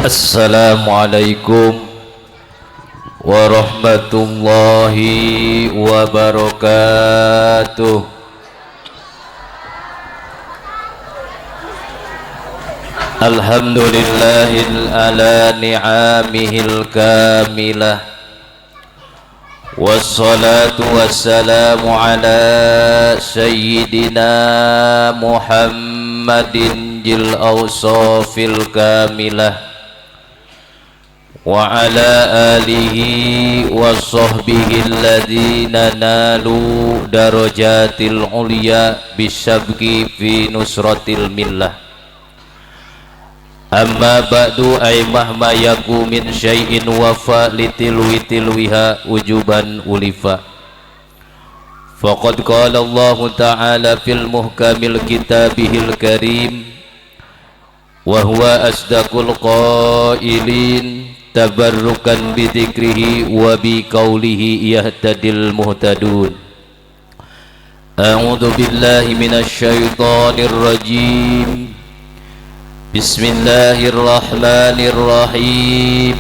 Assalamualaikum warahmatullahi wabarakatuh. Alhamdulillahil ala ni'amihil kamilah. Wassalatu wassalamu ala sayyidina Muhammadin jil awsafil kamilah wa ala alihi wa sahbihi alladhina nalu darajatil ulya bisabqi fi nusratil millah. Amma ba'du ay mahma yaku min syai'in wafa litilwi tilwiha ujuban ulifa. Faqad qala Allahu ta'ala fil muhkamil kitabihil karim wa huwa asdaqul qailin tabarrukan bi dzikrihi wa bi qawlihi yahtadil muhtadun. A'udzu billahi minasy syaithanir rajim. Bismillahirrahmanirrahim.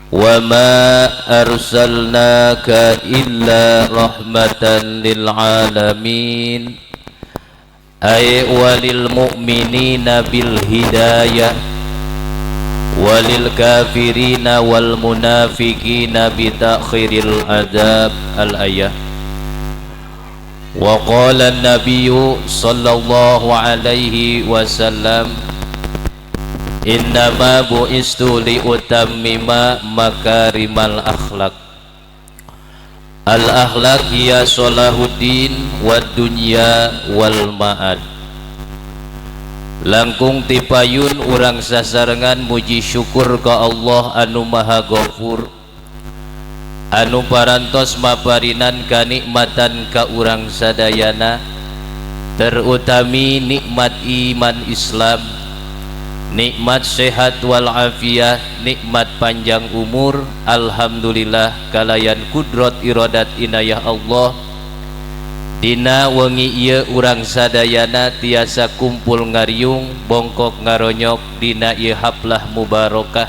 Wa ma arsalnaka illa rahmatan lil alamin. Ay walil mu'minina bil hidayah walil kafirina wal munafiqina bi ta'khiril adzab. Al ayah. Wa qala an-nabiyyu sallallahu alaihi wasallam innama bu'istu liutammima makarimal akhlak. Al akhlak hiya sholahuddin wad dunya wal ma'ad. Langkung tipayun urang sasarengan muji syukur ka Allah anu maha ghafur, anu parantos maparinan kanikmatan ka urang sadayana, terutami nikmat iman Islam, nikmat sehat wal afiyah, nikmat panjang umur. Alhamdulillah kalayan kudrot iradat inayah Allah dina wengi ieu urang sadayana tiasa kumpul ngariung bongkok ngaronyok dina ieu haplah mubarokah,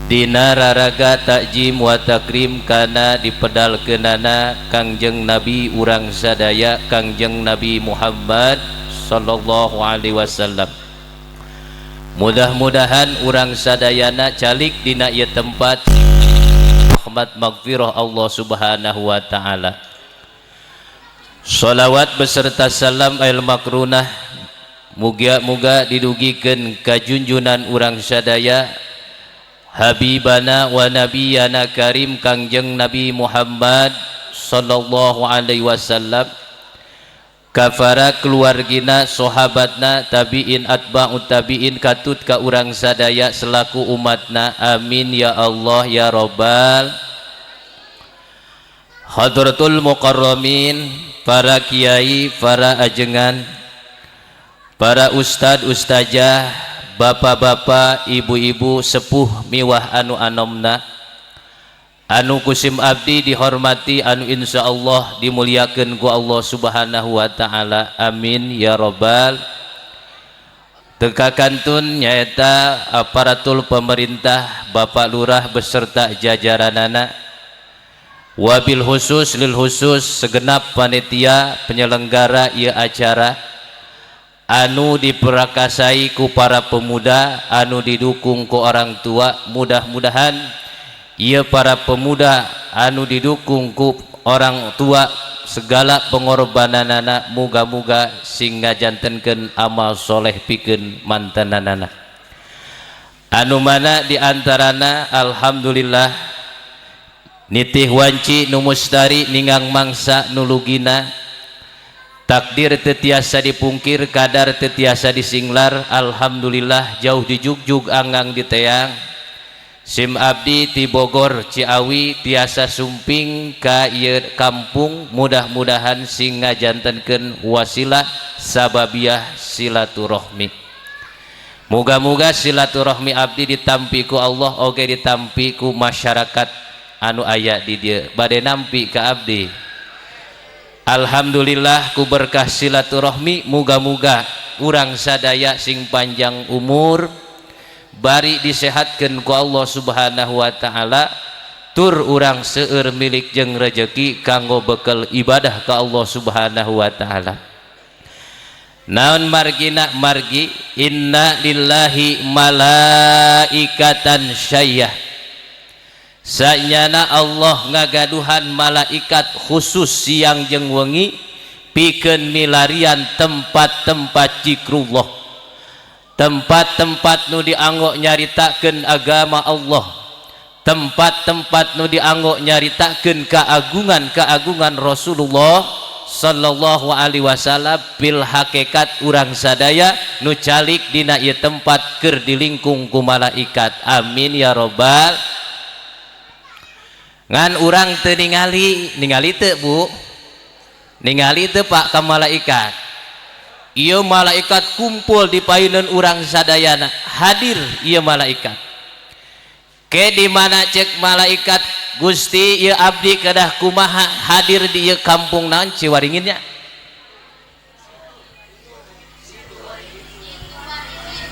dina raraga takjim wa takrim kana dipedalkeunana Kangjeng Nabi urang sadaya, Kangjeng Nabi Muhammad sallallahu alaihi wasallam. Mudah-mudahan urang sadayana calik dina ieu tempat rahmat magfirah Allah subhanahu wa ta'ala. Sholawat beserta salam al makrunah muga-muga didugikeun ka junjunan urang sadaya habibana wa nabiyana karim Kangjeng Nabi Muhammad sallallahu alaihi wasallam, kafara keluargina, sahabatna, tabiin, atba'ut tabiin, katut ka urang sadaya selaku umatna. Amin ya Allah ya Rabbal. Hadratul mukarramin, para kiai, para ajengan, para ustad, ustazah, bapak-bapak, ibu-ibu, sepuh miwah anu anomna, anu kusim abdi dihormati, anu insyaallah dimuliakeun ku Allah subhanahu wa ta'ala. Amin ya robbal. Teka kantun nyaeta aparatul pemerintah, Bapak Lurah beserta jajaranana, wabil khusus lil khusus segenap panitia penyelenggara ieu acara anu diperakasai ku para pemuda, anu didukung ku orang tua. Mudah-mudahan ieu para pemuda anu didukung ku orang tua segala pengorbananana muga-muga sing ngajantenkeun amal soleh pikeun mantenanana. Anu mana diantarana alhamdulillah nitih wanci nu mustari ningang mangsa nulugina, takdir teu tiasa dipungkir, kadar teu tiasa disinglar. Alhamdulillah jauh dijugjug anggang diteang sim abdi ti Bogor Ciawi tiasa sumping ka ieu kampung. Mudah-mudahan sing ngajantenkeun wasilah sababiah silaturahmi. Muga-muga silaturahmi abdi ditampi ku Allah oge ditampi ku masyarakat anu aya di dieu bade nampi ka abdi. Alhamdulillah ku berkah silaturahmi muga-muga urang sadaya sing panjang umur, Bari disehatkeun ku Allah Subhanahu wa taala, tur urang seueur milik jeung rejeki kanggo bekel ibadah ka Allah Subhanahu wa taala. Naon margina? Margi inna lillahi malaikatan syayyah, sanyana Allah ngagaduhan malaikat khusus siang jeung wengi pikeun milarian tempat-tempat zikrullah, tempat-tempat nu dianggo nyaritakeun agama Allah, tempat-tempat nu dianggo nyaritakeun keagungan-keagungan Rasulullah sallallahu alaihi wasallam. Bil hakikat urang sadaya nu calik dina ieu tempat keur dilingkung ku malaikat. Amin ya robbal. Ngan urang teu ningali. Ningali teu, Bu? Ningali teu, Pak, ka malaikat? Ieu malaikat kumpul di payuneun urang sadayana, hadir ieu malaikat. Ke di mana cek malaikat, "Gusti, ieu abdi kedah kumaha hadir di ieu kampung?" Naon, Ciwaringinnya?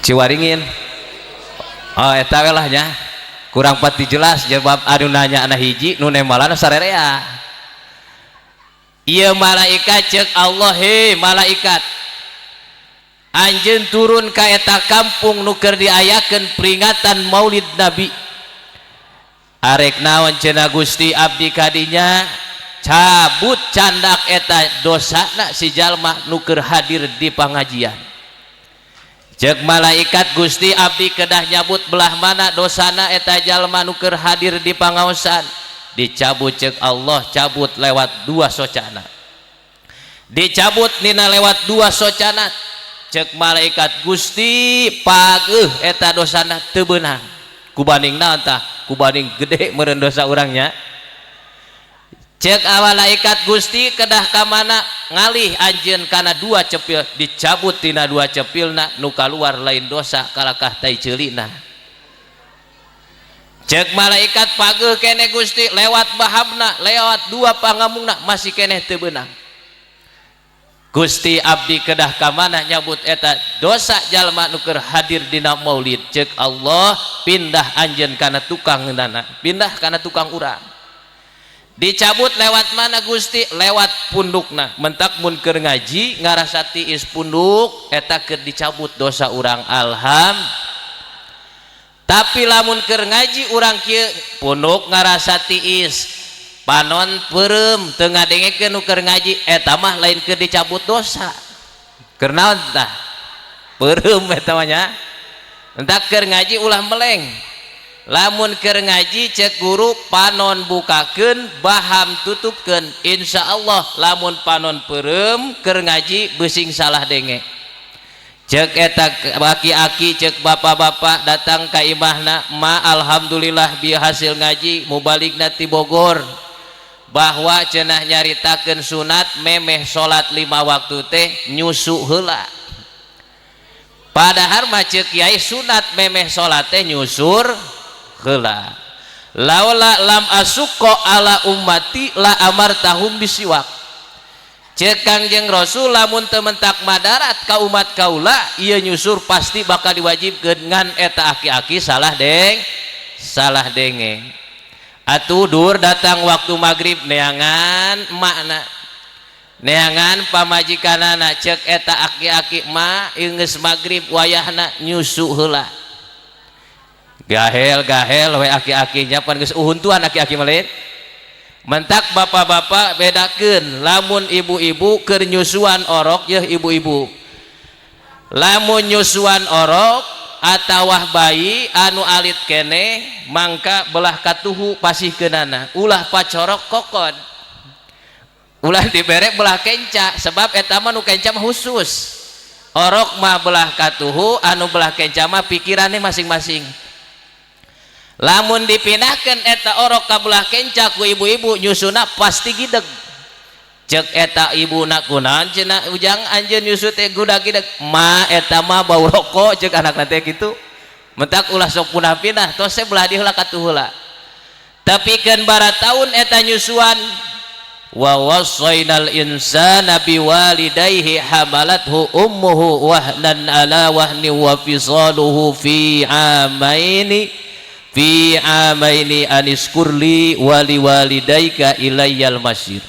Ciwaringin. Oh, eta we lah nya, kurang pati jelas jawab. Anu nanya anak hiji, nu nembalan sarerea. Ieu malaikat, cek Allah, "He malaikat, anjeun turun ka eta kampung nu keur diayakeun peringatan Maulid Nabi." "Arek naon cenah, Gusti, abdi kadinya?" "Cabut, candak eta dosana si jalma nu keur hadir di pengajian." Cek malaikat, "Gusti, abdi kedah nyabut belah mana dosana eta jalma nu keur hadir di pangaosan?" "Dicabut," cek Allah, "cabut lewat dua socana." Dicabut nina lewat dua socana. Cek malaikat, "Gusti, pageuh eta dosana teu beunang." Kubaning naon tah? Kubaning gede meureun dosa urangnya. Cek malaikat, "Gusti, kedah ka mana?" "Ngalih anjeun kana dua cepil." Dicabut tina dua cepilna, nu kaluar lain dosa, kalakah tai ceulina. Cek malaikat, "Pageuh keneh, Gusti." Lewat bahabna, lewat dua pangamungna, masih keneh teu beunang. "Gusti, abdi kedah ka mana nyabut eta dosa jalma nu keur hadir dina maulid?" Cek Allah, "Pindah anjeun kana tukang nana, pindah kana tukang urang." "Dicabut lewat mana, Gusti?" "Lewat pundukna." Mentak mun keur ngaji ngarasa tiis punduk, eta keur dicabut dosa urang. Alham. Tapi lamun keur ngaji urang kieu, punduk ngarasa tiis, panon peureum, teu ngadengekeun nu keur ngaji, eta mah lain keur dicabut dosa. Keur naon tah? Peureum eta mah nya. Entak keur ngaji ulah meleng. Lamun keur ngaji, cek guru, panon bukakeun, baham tutupkeun. Insya Allah lamun panon peureum keur ngaji beusing salah denge. Cek eta aki-aki, cek bapak-bapak datang ka imahna, "Ma, alhamdulillah bieu hasil ngaji mubaligna ti Bogor, bahwa cenah nyaritakeun sunat memeh salat 5 waktu teh nyusu heula." Padahal mah ceuk kiai sunat memeh salat teh nyusur heula. Laula lam asuqqa ala ummati la amartahum bisiwak. Cek Kangjeng Rasul, lamun teu mentak madarat ka umat kaula, ieu nyusur pasti bakal diwajibkeun. Ngan eta aki-aki salah deng, salah denge. Atuh dur datang waktu maghrib, neangan emakna, neangan pamajikanana. Cek eta aki-aki, "Ma, geus maghrib wayahna nyusu heula." Gahel gahel we aki-akinya, pan geus uhuntuan aki-aki mah lain. Mentak bapak-bapak bedakeun, lamun ibu-ibu keur nyusuan orok, yeuh ibu-ibu lamun nyusuan orok atawah bayi anu alit kene, mangka belah katuhu pasihkeunana, ulah pacorok kokon, ulah dibere belah kenca, sebab eta mah nu kenca mah khusus. Orok mah belah katuhu, anu belah kenca mah pikirannya masing-masing. Lamun dipindahkan eta orok ka belah kenca ku ibu-ibu, nyusuna pasti gideg. Cek eta ibu, "Nak, kunaon cenah ujang anjeun nyusu teh gudag gideg?" "Ma, eta mah bau rokok," cek anak teh kitu. Mentak ulah sok punah-pinah, tos belah dieu heula katuh heula. Tapi kan bara tahun eta nyusuan. Wa wassaynal insana biwalidayhi hamalathu ummuhu wahnan ala wahni wa fisaluhu fi amaini aniskurli wali walidayka ilayyal masir.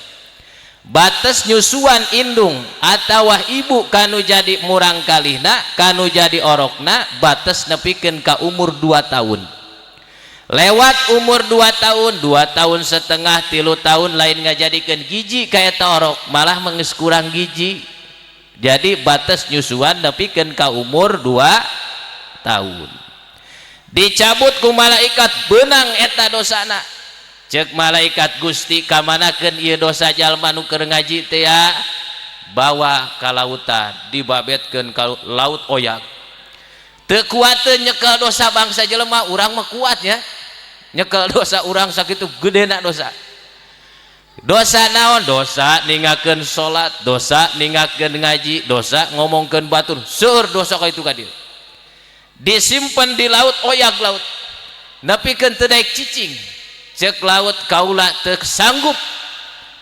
Batas nyusuan indung atawa ibu kanu jadi murang kalihna kanu jadi orokna batas nepikeun ka umur 2 tahun. Lewat umur 2 tahun, 2 tahun setengah, 3 tahun lain ngajadikeun gizi ka eta orok, malah geus kurang gizi. Jadi batas nyusuan nepikeun ka umur 2 tahun. Dicabut ku malaikat benang eta dosana. Cek malaikat Gusti kamanakeun ieu dosa jalma nu keur ngaji teh ya? Bawa ka lautan, dibabetkeun ka laut oyag. Teu kuateun nyekel dosa bangsa jelema, urang mah kuat ya. Nyekel dosa urang sakitu gedena dosa. Dosa naon? Dosa ninggalkeun salat, dosa ninggalkeun ngaji, dosa ngomongkeun batur. Seueur dosa ka itu ka dieu. Disimpen di laut oyag laut. Nepikeun teu daek cicing. Cek laut kaula teu sanggup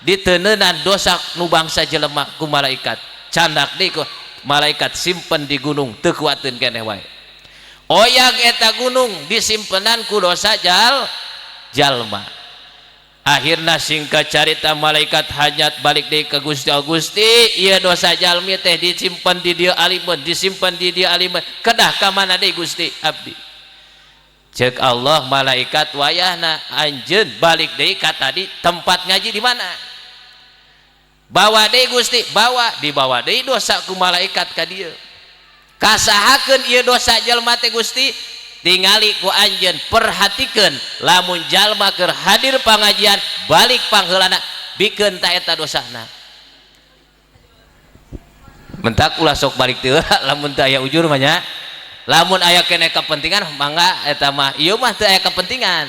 diteneunan dosa nu bangsa jelema ku malaikat. Candak deui ku malaikat simpen di gunung teu kuateun keneh wae. Oyag eta gunung disimpenan ku dosa jalma. Akhirna singkat carita malaikat hajat balik deui ka Gusti Allah. Gusti ieu dosa jalmi teh disimpen di dieu alimeun, disimpen di dieu alimeun, kedah ka mana deui Gusti abdi? Cek Allah malaikat wayahna anjeun balik deui ka tadi tempat ngaji di mana? Bawa deui Gusti, bawa, dibawa deui dosa ku malaikat ka dieu. Kasahakeun ieu dosa jalma teh Gusti? Tingali ku anjeun, perhatikeun lamun jalma keur hadir pangajian balik pangheulana bikeun ta eta dosana. Mentak ulah sok balik teu lamun teu aya ujur mah nya. Lamun aya keneh kepentingan mangga eta mah, ieu mah teu aya kepentingan.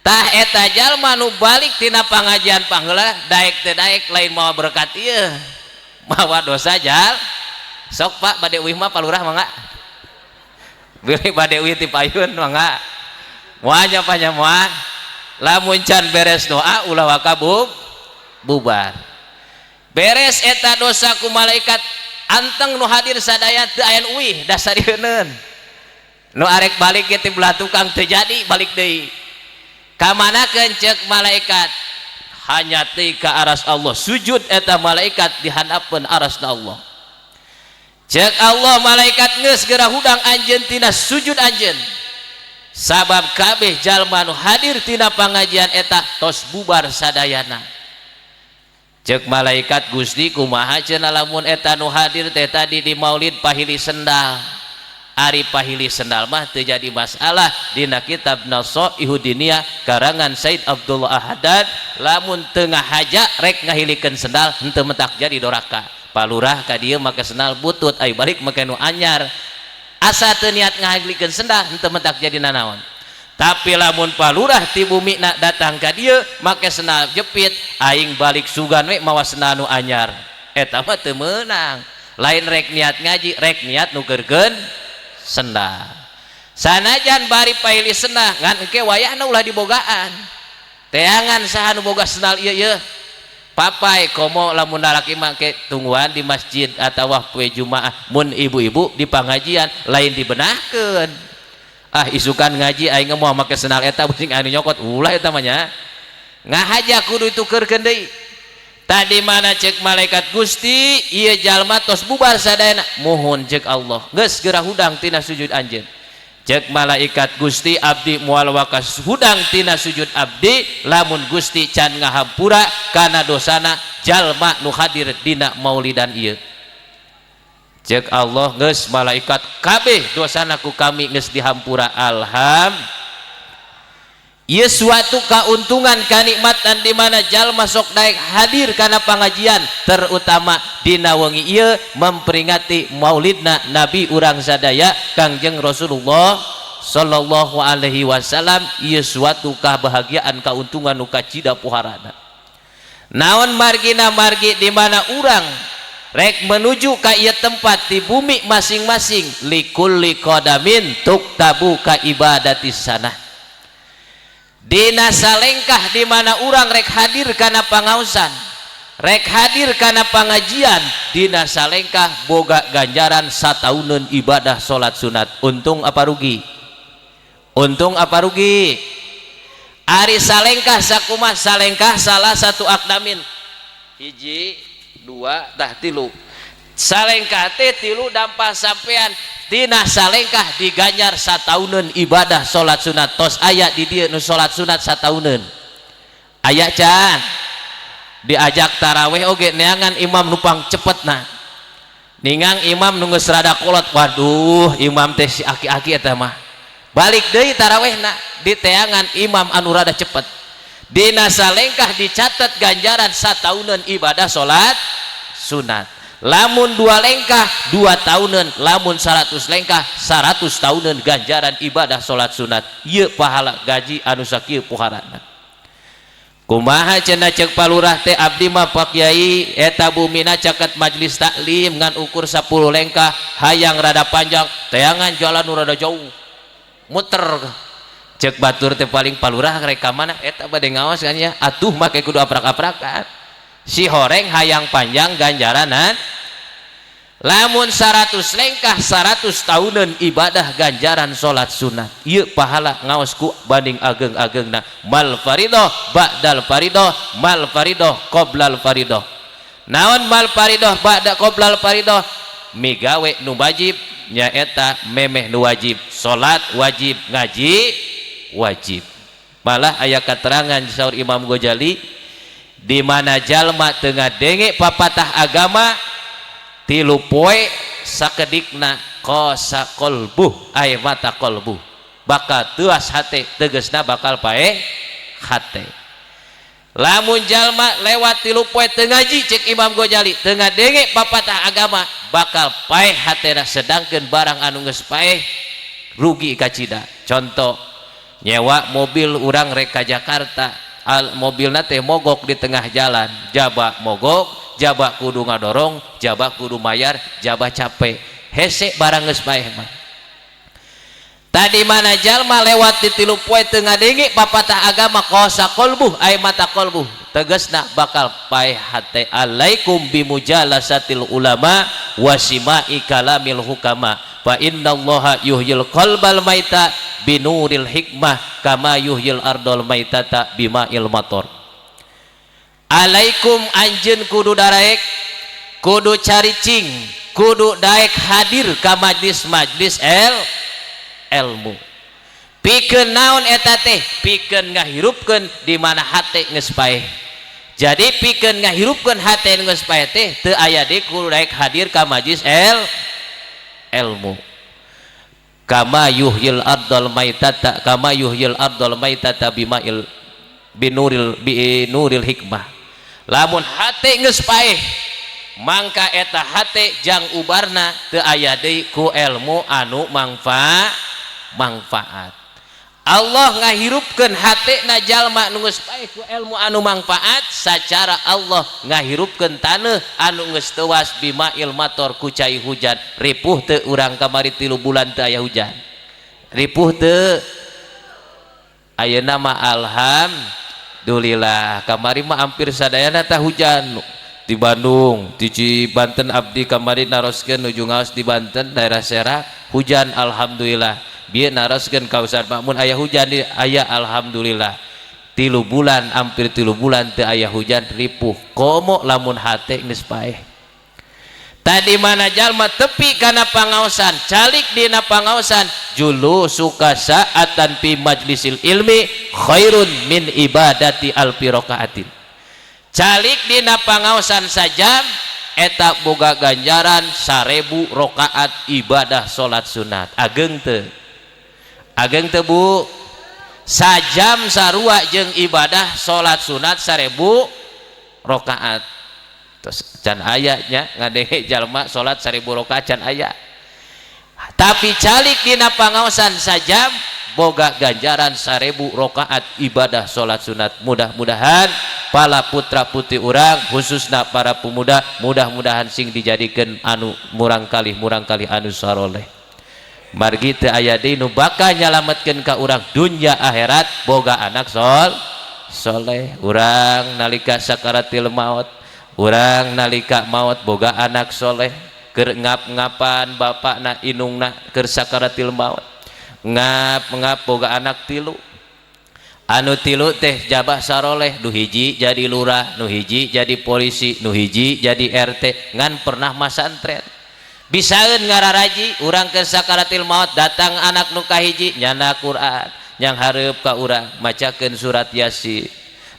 Tah eta jalma nu balik tina pangajian pangheula daek teu daek lain mawa berkat ieu, mawa dosa jal. Sok Pak bade uih mah palurah mangga. Bilih bade uih ti payun mangga. Moal nya Pak nya moal. Lamun can beres doa ulah waka bubar. Beres eta dosa ku malaikat anteng nu hadir sadaya teu aya nu uih dasarieun. Nu arek balik ge ti belah tukang teu jadi balik deui. Ka manakeun ceuk malaikat? Hanya teu ka aras Allah. Sujud eta malaikat di handapeun arasna Allah. Cek Allah malaikat geus geura hudang anjeun tina sujud anjeun. Sabab kabeh jalma nu hadir tina pangajian eta tos bubar sadayana. Cek malaikat Gusti kumaha cenah lamun eta nu hadir teh tadi di maulid pahili sendal. Ari pahili sendal mah teu jadi masalah dina kitab Nasaihud Diniyah karangan Said Abdullah Al-Haddad, lamun teu ngahaja rek ngahilikeun sendal henteu mentak jadi doraka. Palurah ka dieu make sendal butut ai balik make nu anyar. Asa teu niat ngahilikeun sendal henteu mentak jadi nanaon. Tapi lamun palurah ti bumi na datang ka dieu make sendal jepit aing balik sugan we mawa sendal nu anyar. Eta mah teu meunang. Lain rek niat ngaji, rek niat nukerkeun sendal. Sanajan bari paili sendal ngan engke wayahna ulah dibogaan. Teangan saha nu boga sendal ieu ieu. Papai komo lamun lalaki make tungguan di masjid atawa poe Jumaah, mun ibu-ibu di pangajian lain dibenahkeun. Ah isukan ngaji aing moal make sendal eta pusing anu nyokot ulah eta mah nya. Ngahaja kudu ditukeurkeun deui. Tadi mana cek malaikat Gusti ieu jalma tos bubar sadayana, muhun cek Allah geus geura hudang tina sujud anjeun. Cek malaikat Gusti abdi moal wakas hudang tina sujud abdi lamun Gusti can ngahampura kana dosana jalma nu hadir dina maulidan ieu. Cek Allah geus malaikat kabeh dosana ku kami geus dihampura. Alhamdulillah. Ieu suatu kauntungan kanikmatan di mana jalma sok daek hadir kana pangajian terutama dina wengi ieu memperingati maulidna Nabi urang sadaya Kangjeng Rasulullah sallallahu alaihi wasallam. Ieu suatu kebahagiaan kauntungan nu kacida puharana. Naon margina margi di mana urang rek menuju ka ieu tempat di bumi masing-masing likulli qadamin tuktabu ka ibadati sanah. Dina salengkah di mana urang rek hadir kana pangaosan, rek hadir kana pangajian, dina salengkah boga ganjaran satauneun ibadah salat sunat. Untung apa rugi? Untung apa rugi? Ari salengkah sakumaha? Salengkah salah satu aqdamin, hiji, dua, tah tilu. Salengkah teh tilu dampal sampean. Tina salengkah diganjar satauneun ibadah salat sunat. Tos aya di dieu nu salat sunat satauneun? Aya can? Diajak taraweh oge neangan imam nu pang cepetna, ningang imam nu geus rada kolot. Waduh, imam teh si aki-aki eta mah. Balik deui tarawehna, diteangan imam anu rada cepet. Dina salengkah dicatat ganjaran satauneun ibadah salat sunat. Lamun dua lengkah, 2 tahunan. Lamun 100 lengkah, 100 tahunan ganjaran ibadah salat sunat. Ieu pahala gaji anu sakieu poharana. Kumaha cenah cek palurah teh, "Abdi mah, Pak Kiai, eta bumina caket majlis taklim, ngan ukur 10 lengkah, hayang rada panjang, teangan jalan nu rada jauh, muter." Cek batur teh, "Paling palurah rek ka mana eta? Bade ngaos kan ya atuh, make kudu aprak-aprakan." Si horeng hayang panjang ganjaranan. Lamun 100 lengkah, 100 tahunan ibadah ganjaran salat sunat. Ieu pahala ngaos ku banding ageng-agengna. Mal faridoh ba'dal faridoh, mal faridoh qoblal faridoh. Naon mal faridoh ba'da qoblal faridoh? Migawe nu wajib, nyaeta memeh nu wajib. Salat wajib, ngaji wajib. Malah aya keterangan saur Imam Ghazali, di mana jalma teu ngadenge papatah agama 3 poe sakedikna, qasa qalbuh ay mata qalbuh, bakal tuas hate, tegesna bakal paeh hate. Lamun jalma lewat 3 poe teu ngaji, cek Imam Ghazali, teu ngadenge papatah agama, bakal paeh hatena. Sedangkan barang anu geus paeh rugi kacida. Contoh, nyewa mobil urang rek ka Jakarta, al mobilna teh mogok di tengah jalan. Jaba mogok, jaba kudu ngadorong, jaba kudu mayar, jaba capek. Hese barang geus paeh mah. Tadi mana jalma lewat di 3 poe teu ngadenge papatah agama, qasa qalbuh ay mata qalbuh, tegesna bakal paeh hate. Alaikum bimujalasatil ulama wasima'i kalamil hukama, fa innallaha yuhyil qalbal maita binuril hikmah kama yuhyil ardol maitata bima'il mator. Alaikum, anjeun kudu daraek, kudu caricing, kudu daek hadir ka majlis-majlis ilmu. Pikeun naon eta teh? Pikeun ngahirupkeun di mana hate geus paeh. Jadi pikeun ngahirupkeun hate geus paeh teh teu aya deui kudu daek hadir ka majlis ilmu. Kama yuhyil ardal maitata, kama yuhyil ardal maitata bima'il binuril binuril hikmah. Lamun hate geus paeh, mangka eta hate jang ubarna teu aya deui ku ilmu anu mangfaat. Allah ngahirupkeun hatena jalma nu geus paeh ku ilmu anu mangfaat, sacara Allah ngahirupkeun taneuh anu geus teuas bima'il mator, ku cai hujan. Ripuh teu urang kamari 3 bulan teu aya hujan? Ripuh teu? Ayeuna mah alhamdulillah. Kamari mah hampir sadayana tah hujan di Bandung, di Banten. Abdi kamari naroskeun nuju ngaos di Banten, daerah Serang, hujan, alhamdulillah. Bieu naroskeun ka Ustaz Makmun, aya hujan di aya, alhamdulillah. 3 bulan, hampir 3 bulan teu aya hujan, ripuh. Komo lamun hate geus paeh. Tadi mana jalma tepi kana pangaosan, calik dina pangaosan, julusuka sa'atan fi majlisil ilmi khairun min ibadati alfi rakaatin. Calik dina pangaosan sajam eta boga ganjaran 1000 rakaat ibadah salat sunat. Ageng teu? Ageng teu, Bu? Sajam sarua jeung ibadah salat sunat 1000 rakaat. Terus can aya nya ngadenge jalma salat 1000 rakaat, can aya. Tapi calik dina pangaosan sajam boga ganjaran 1000 rakaat ibadah salat sunat. Mudah-mudahan para putra putri urang, khususnya para pemuda, mudah-mudahan sing dijadikan anu murangkalih murangkalih anu saroleh. Margi teu aya deui nu bakal nyalametkeun ka urang dunya akhirat boga anak soleh. Urang nalika sakaratil maut, urang nalika maut boga anak soleh keur ngap-ngapan bapakna indungna keur sakaratil maut. Ngap-ngap boga anak tilu, anu tilu teh jabah saroleh, nu hiji jadi lurah, nu hiji jadi polisi, nu hiji jadi RT, ngan pernah masantren. Bisaeun ngararaji urang ke sakaratil maut, datang anak nu kahiji nyana Quran yang hareup ka urang macakeun surat Yasin.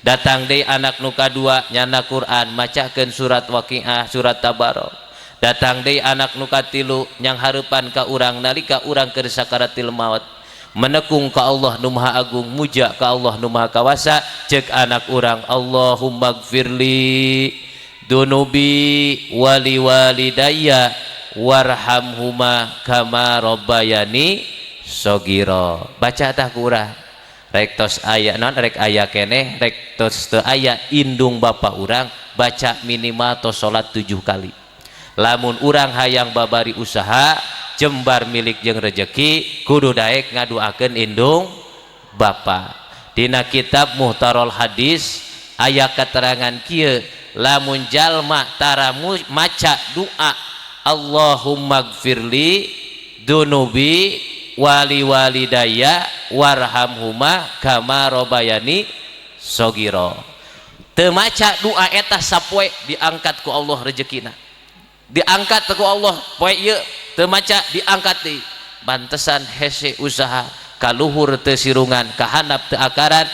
Datang deui anak nu kadua nyana Quran macakeun surat Waqiah, surat Tabarok. Datang deui anak nu katilu yang hareupan ka urang nalika urang keur sakaratil maut, menekung ka Allah nu Maha Agung, muja ka Allah nu Maha Kawasa. Cek anak urang, Allahumma gfirli dunubi wali walidayya warhamhuma kama rabbayani sogira. Baca tah ku urang, rek tos aya non rek aya keneh rek tos teu aya indung bapa urang, baca minimal tos salat 7 kali. Lamun urang hayang babari usaha jembar milik jeung rejeki, kudu daek ngaduakeun indung bapa. Dina kitab Muhtarul Hadis aya keterangan kieu, lamun jalma tara maca doa Allahumma gfirli dunubi wali walidayya warhamhuma kama robayani sogiro, teu maca doa eta sapoe diangkat ku Allah rejekina, diangkat ku Allah poe ieu teu maca diangkat deui. Pantesan hese usaha, kaluhur teu sirungan, kahandap teu akaran,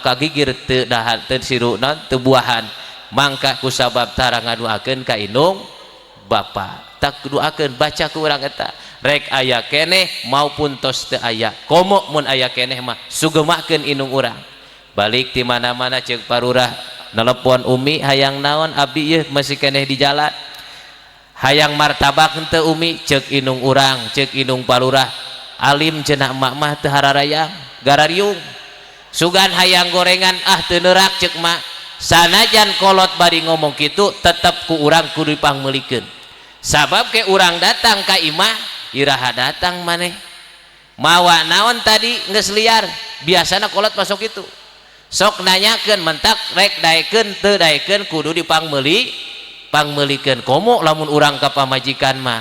kagigir teu dahan, teu sirunan, teu buahan, mangka kusabab tara ngaduakeun ka indung bapa. Tak doakeun, baca ku urang eta rek aya keneh maupun tos teu aya. Komo mun aya keneh mah sugemakeun indung urang. Balik ti mana-mana ceuk parurah nelepon, Umi hayang naon abdi ieu masih keneh di jalan, hayang martabak henteu Umi? Ceuk indung urang, ceuk indung parurah, alim cenah emak mah teu hararayang garariung, sugan hayang gorengan ah teu neurak ceuk mak. Sanajan kolot bari ngomong kitu tetep ku urang kudu dipangmeulikeun, sabab ke urang datang ka imah, iraha datang maneh mawa naon tadi geus liar. Biasana kolot masuk itu sok nanyakeun, mentak rek daekeun teu daekeun kudu dipangmeuli pangmeulikeun. Komo lamun urang ka pamajikan mah,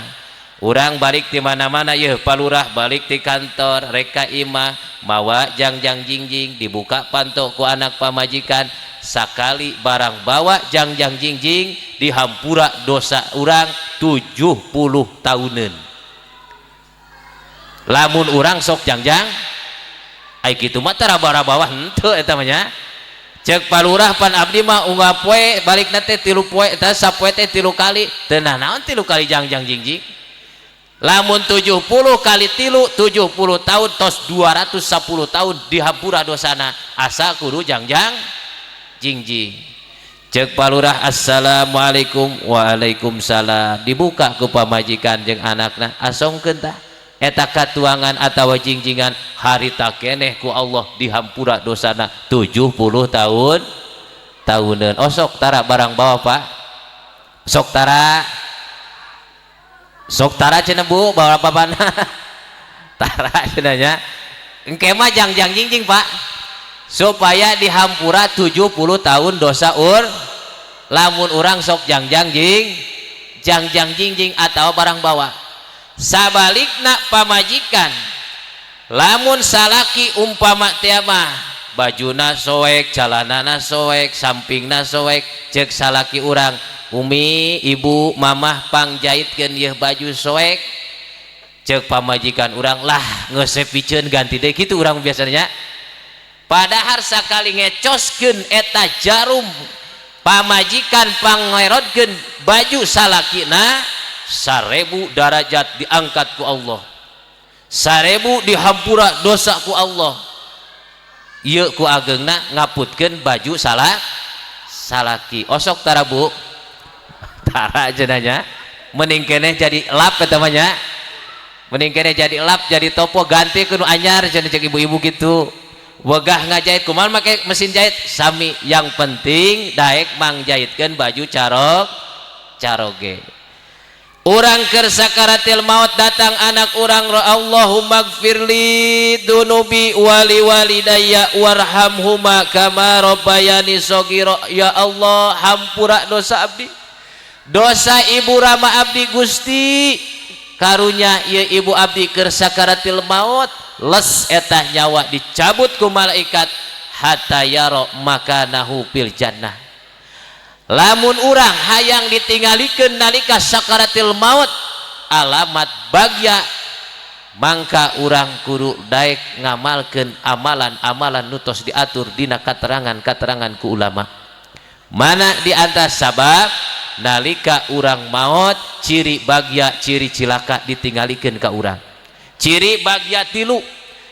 urang balik di mana-mana yeuh palurah balik di kantor rek ka imah mawa jangjang jingjing, dibuka panto ku anak pamajikan. Sakali barang bawa jangjang jingjing dihampura dosa urang 70 tahunan lamun urang sok jangjang ai kitu mah tara bara bawah henteu eta mah nya. Cek palurah pan abdi mah unggal poe balikna teh 3 poe eta sapoe teh 3 kali, teu naon 3 kali jangjang jingjing. Lamun 70 kali 3 70 tahun tos 210 tahun dihampura dosana asa kudu jangjang jingjing. Cek palurah assalamualaikum, waalaikumsalam, dibuka ku pamajikan jeung anakna, asongkeun tah eta katuangan atawa jingjingan, harita keneh ku Allah dihampura dosana 70 tahun tahuneun. Oh sok tara barang bawa Pak, sok tara, sok tara cenah Bu bawa papana tara cenah nya. Engke mah jangjang jingjing Pak, supaya dihampura 70 tahun dosa ur lamun urang sok jangjang jing jangjang jingjing atau barang bawa. Sabalikna pamajikan lamun salaki umpama teh mah bajuna soek, calanana soek, sampingna soek, cek salaki urang, Umi, ibu, mamah pangjaitkeun yeuh baju soek. Cek pamajikan urang, lah geus piceun ganti deui, kitu urang biasanya. Padahal sakali ngecoskeun eta jarum pamajikan pangerodkeun baju salakina, 1000 darajat diangkat ku Allah, 1000 dihampura dosa ku Allah. Ieu ku ageungna ngaputkeun baju salaki. Osok tara Bu, tara cenah nya, mending keneh jadi lap eta mah nya, mending keneh jadi lap jadi topo ganti ku nu anyar cenah cek ibu-ibu gitu. Wegah ngajahit kumaha make mesin jahit sami, yang penting daek mangjahitkeun baju caroge. Urang keur sakaratil maut, datang anak urang, "Allahummaghfirli dzunubi wali walidayya warhamhuma kama rabbayani shaghira." Ya Allah, hampura dosa abdi, dosa ibu rama abdi. Gusti, karunya ieu ibu abdi keur sakaratil maut. Les eta nyawa dicabut ku malaikat, hatta yaro makanahu fil jannah. Lamun urang hayang ditinggalikeun nalika sakaratil maut alamat bagya, mangka urang kudu daek ngamalkeun amalan-amalan nu tos diatur dina katerangan-katerangan ku ulama. Mana di antara sabab nalika urang maut ciri bagya, ciri cilaka ditinggalikeun ka urang. Ciri bagya tilu,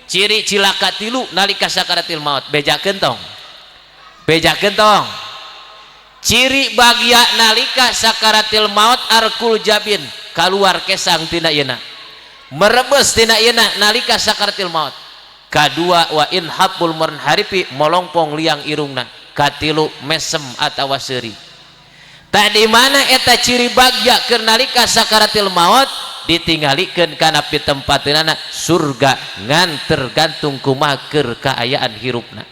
ciri cilaka tilu nalika sakaratil maut. Bejakeun tong, bejakeun tong. Ciri bagya nalika sakaratil maut, arqul jabin, keluar kesang tina yeuna, merebes tina yeuna nalika sakaratil maut. Kadua, wa inhabul munharifi, molongpong liang irungna. Katilu, mesem atawa seuri. Tadi mana eta ciri bagya keur nalika sakaratil maut ditinggalikeun kana pitempateunana surga, ngan tergantung kumaha keur kaayaan hirupna.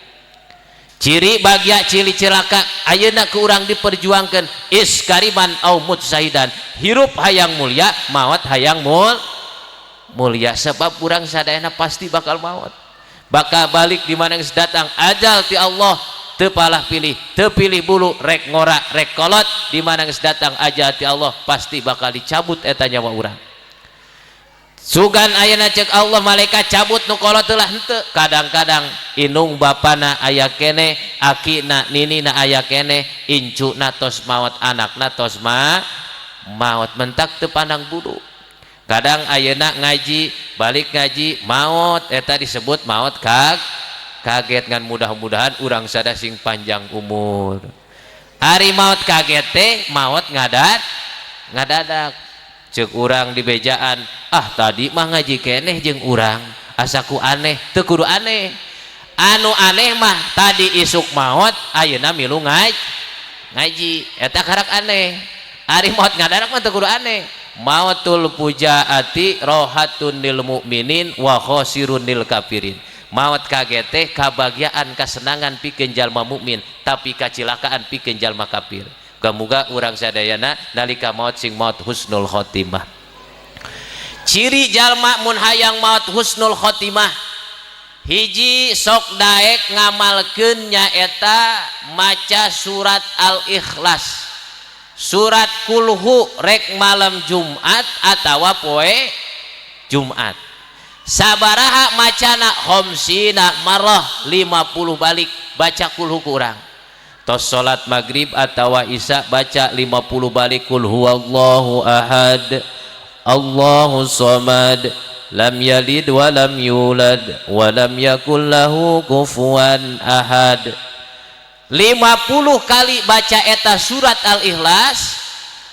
Ciri bagya, ciri cilaka ayeuna ku urang diperjuangkan, ish kariman au mut zahidan. Hirup hayang mulia, maut hayang mulia, sebab urang sadayana pasti bakal maut, bakal balik di mana geus datang ajal ti Allah. Teu palah pilih, teu pilih bulu, rek ngora rek kolot, di mana geus datang ajal ti Allah pasti bakal dicabut eta nyawa urang. Sugan ayeuna cek Allah malaikat cabut nu kolot telah henteu. Kadang-kadang inung bapana aya keneh, akina ninina aya keneh, incuna tos maot, anakna tos maot. Mentak teu pandang bulu. Kadang ayeuna ngaji, balik ngaji maot. Eta disebut maot kaget, ngan mudah-mudahan urang sada sing panjang umur. Ari maot kaget teh maot ngadadak. Cek urang di bejaan, "Ah, tadi mah ngaji keneh jeung urang, asaku aneh." Teu kudu aneh. Anu aneh mah tadi isuk maot, ayeuna milu ngaji, eta karak aneh. Ari maot ngadadak mah teu kudu aneh. Mautul fujaati rohatun lil mukminin wa khosirun lil kafirin. Maut kaget teh kabahagiaan, kasenangan pikeun jalma mukmin, tapi kacilakaan pikeun jalma kafir. Muga-muga urang sadayana nalika maut sing maut husnul khotimah. Ciri jalma mun hayang maut husnul khotimah, hiji, sok daek ngamalkeun nyaeta maca surat Al-Ikhlas, surat Kulhu, rek malam Jumat atawa poe Jumat. Sabaraha macana? Khomsina marah, 50 balik baca Kulhu. Ku urang tos salat maghrib atawa isya, baca 50 balik kul huwallahu ahad, Allahu samad, lam yalid wa lam yulad wa lam yakul lahu kufuwan ahad. 50 kali baca eta surat Al-Ikhlas,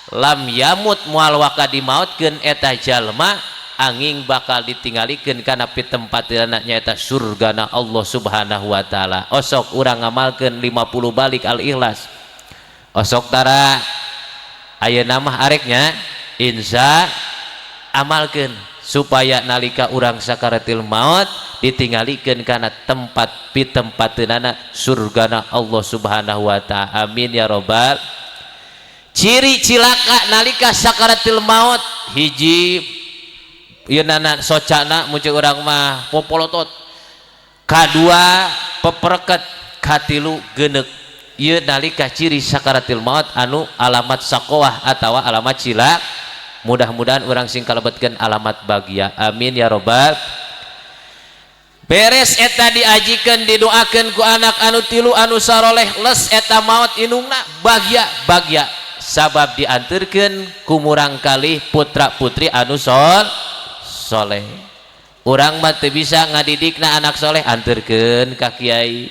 lam yamut, moal waka dimautkeun eta jalma, angin bakal ditinggalikeun kana pitempatna, nyaeta surgana Allah Subhanahu wa taala. Osok urang ngamalkeun 50 balik Al-Ikhlas. Osok tara ayeuna mah areknya insya amalkeun supaya nalika urang sakaratil maut ditinggalikeun kana tempat pitempateunana, surgana Allah Subhanahu wa taala. Amin ya robbal. Ciri cilaka nalika sakaratil maut, hiji, ieu nana socana, muncul urang mah popolotot. Kadua, pepereket. Katilu, genek. Ieu nalika ciri sakaratil maut anu alamat sakoah atawa alamat cilak. Mudah-mudahan urang sing kalebetkeun alamat bagia. Amin ya robbal. Beres eta diajikan, didoakan ku anak anu tilu anu saroleh, les eta maut inungna bagya. Bagya sabab diantarkan ku murang kali putra putri anu soleh. Urang mah teu bisa ngadidikna anak soleh, anterkeun ka kiai.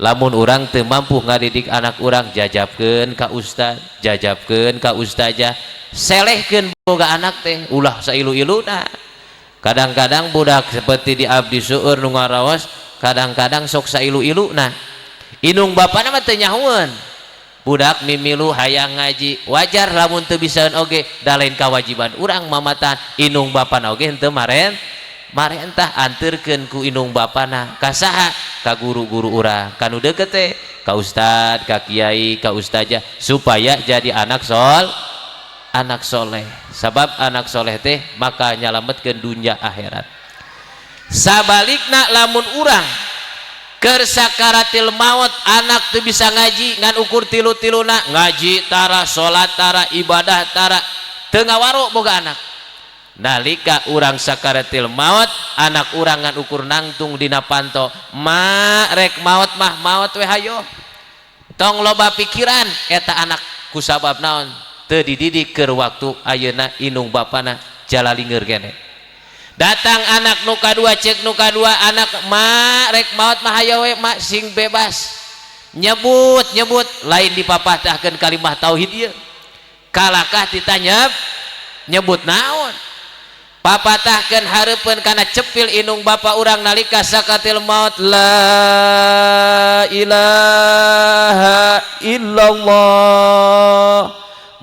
Lamun urang teu mampu ngadidik anak urang, jajabkeun ka ustad, jajabkeun ka ustazah. Selehkeun boga anak teh, ulah sailu-iluna. Kadang-kadang budak seperti di abdi seueur nu ngaraos, kadang-kadang sok sailu-iluna. Inung bapana mah teu nyahoeun. Budak mimilu hayang ngaji, wajar lamun teu bisaeun oge, da lain kawajiban urang mamatan. Indung bapana oge henteu maren marentah, anterkeun ku indung bapana ka saha? Ka guru-guru urang, ka nu deukeut teh, ka ustad, ka kiai, ka ustazah, supaya jadi anak soleh. Sabab anak soleh teh maka nyalametkeun dunia akhirat. Sabalikna, lamun urang keur sakaratil maut, anak teu bisa ngaji, ngan ukur tilu-tiluna, ngaji tara, salat tara, ibadah tara, teu ngawaro boga anak. Nalika urang sakaratil maut, anak urang ngan ukur nangtung dina panto, "Ma, rek maut mah maut we, hayo, tong loba pikiran." Eta anak kusabab naon? Teu dididik keur waktu ayeuna indung bapana jalalingeur kene. Datang anak nu kadua, cek nu kadua anak, "Ma, rek maut mah hayo we, ma, sing bebas." Nyebut nyebut, lain dipapatahkeun kalimah tauhid ieu, kalakah ditanya nyebut naon, papatahkeun hareupeun kana cepil indung bapa urang nalika sakaratil maut, "La ilaha illallah."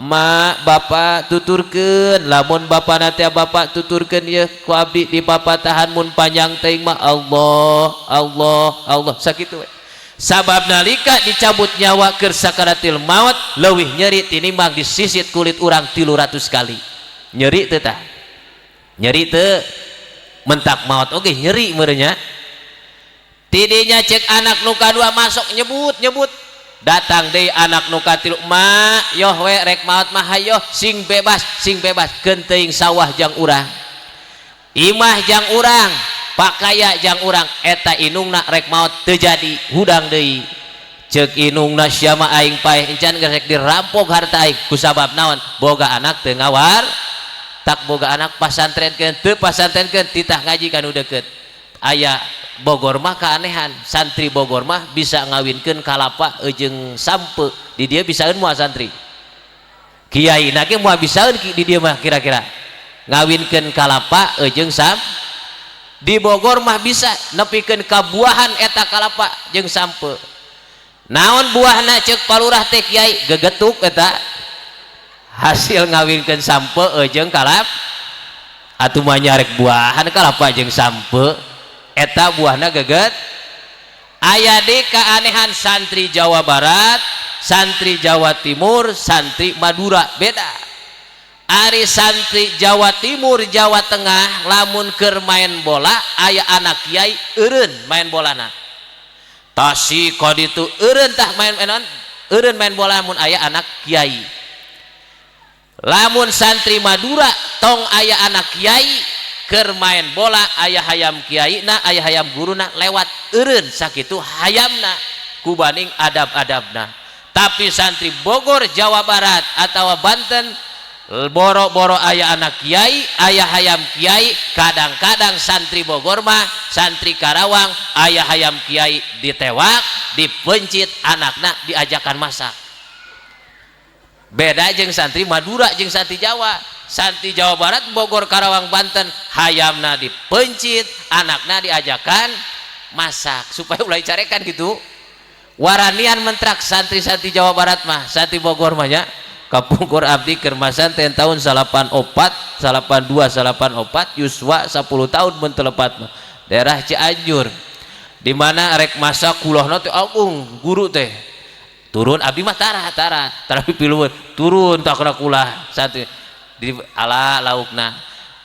"Ma, bapak, tuturkeun." Lamun bapak nanti, bapak tuturkeun ya ku abdi dipapatahan, mun panjang teuing mah Allah, Allah, Allah, sakitu we. Sabab nalika dicabut nyawa keur sakaratil maut leuwih nyeri tinimbang disisit kulit urang 300 kali. Nyeri teu tah? Nyeri teu? Mentak maut oge nyeri meureun nya. Tidinya cek anak nu kadua masuk, nyebut nyebut. Datang deui anak nu katilu, "Ma, yoh we, rek maot mah hayoh, sing bebas, sing bebas, teuing sawah jang urang, imah jang urang, pakaya jang urang." Eta inungna rek maot teu jadi, hudang deui. Cek inungna, "Sia mah, aing paeh encan geus rek dirampok harta aing." Kusabab naon? Boga anak teu ngawar. Tak boga anak pasantrenkeun teu pasantrenkeun, titah ngaji kanu deukeut. Aya Bogor mah keanehan, santri Bogor mah bisa ngawinkeun kalapa jeung sampe. Di dia bisaeun moal santri? Kiai na ge moal bisaeun di dia mah kira-kira ngawinkeun kalapa jeung sam. Di Bogor mah bisa nepikeun kabuahan eta kalapa jeung sampe. "Naon buahna?" cek palurah teh, "Kiai, gegetuk eta hasil ngawinkeun sampe jeung kalap." Atuh mah nyarek buahan kalapa jeung sampe, eta buahna geget. Aya di keanehan santri Jawa Barat, santri Jawa Timur, santri Madura beda. Ari santri Jawa Timur, Jawa Tengah, lamun keur main bola aya anak kiai, eureun main bolana. Tasik kaditu eureun tah main main, eureun main bola mun aya anak kiai. Lamun santri Madura, tong aya anak kiai, keur main bola aya hayam kiai na, aya hayam guruna lewat, eureun sakitu hayamna kubaning adab-adabna. Tapi santri Bogor, Jawa Barat atau Banten, boro-boro aya anak kiai, aya hayam kiai, kadang-kadang santri Bogor mah, santri Karawang, aya hayam kiai ditewak, dipencit, anakna diajakan masak. Beda jeung santri Madura jeung santri Jawa. Santri Jawa Barat, Bogor, Karawang, Banten, hayamna dipencit, anakna diajakan masak supaya ulah carekan gitu. Waranian mentrak santri-santri Jawa Barat mah, santri Bogor mah nya. Kapungkur abdi keur masantren tahun 84, 82, 84, yuswa 10 tahun mun teu lepat mah, daerah Cianjur, di mana rek masak kulahna teh agung. Guru teh turun, abdi mah tara tara tara piluweun, turun tak kena kulah santri di ala laukna.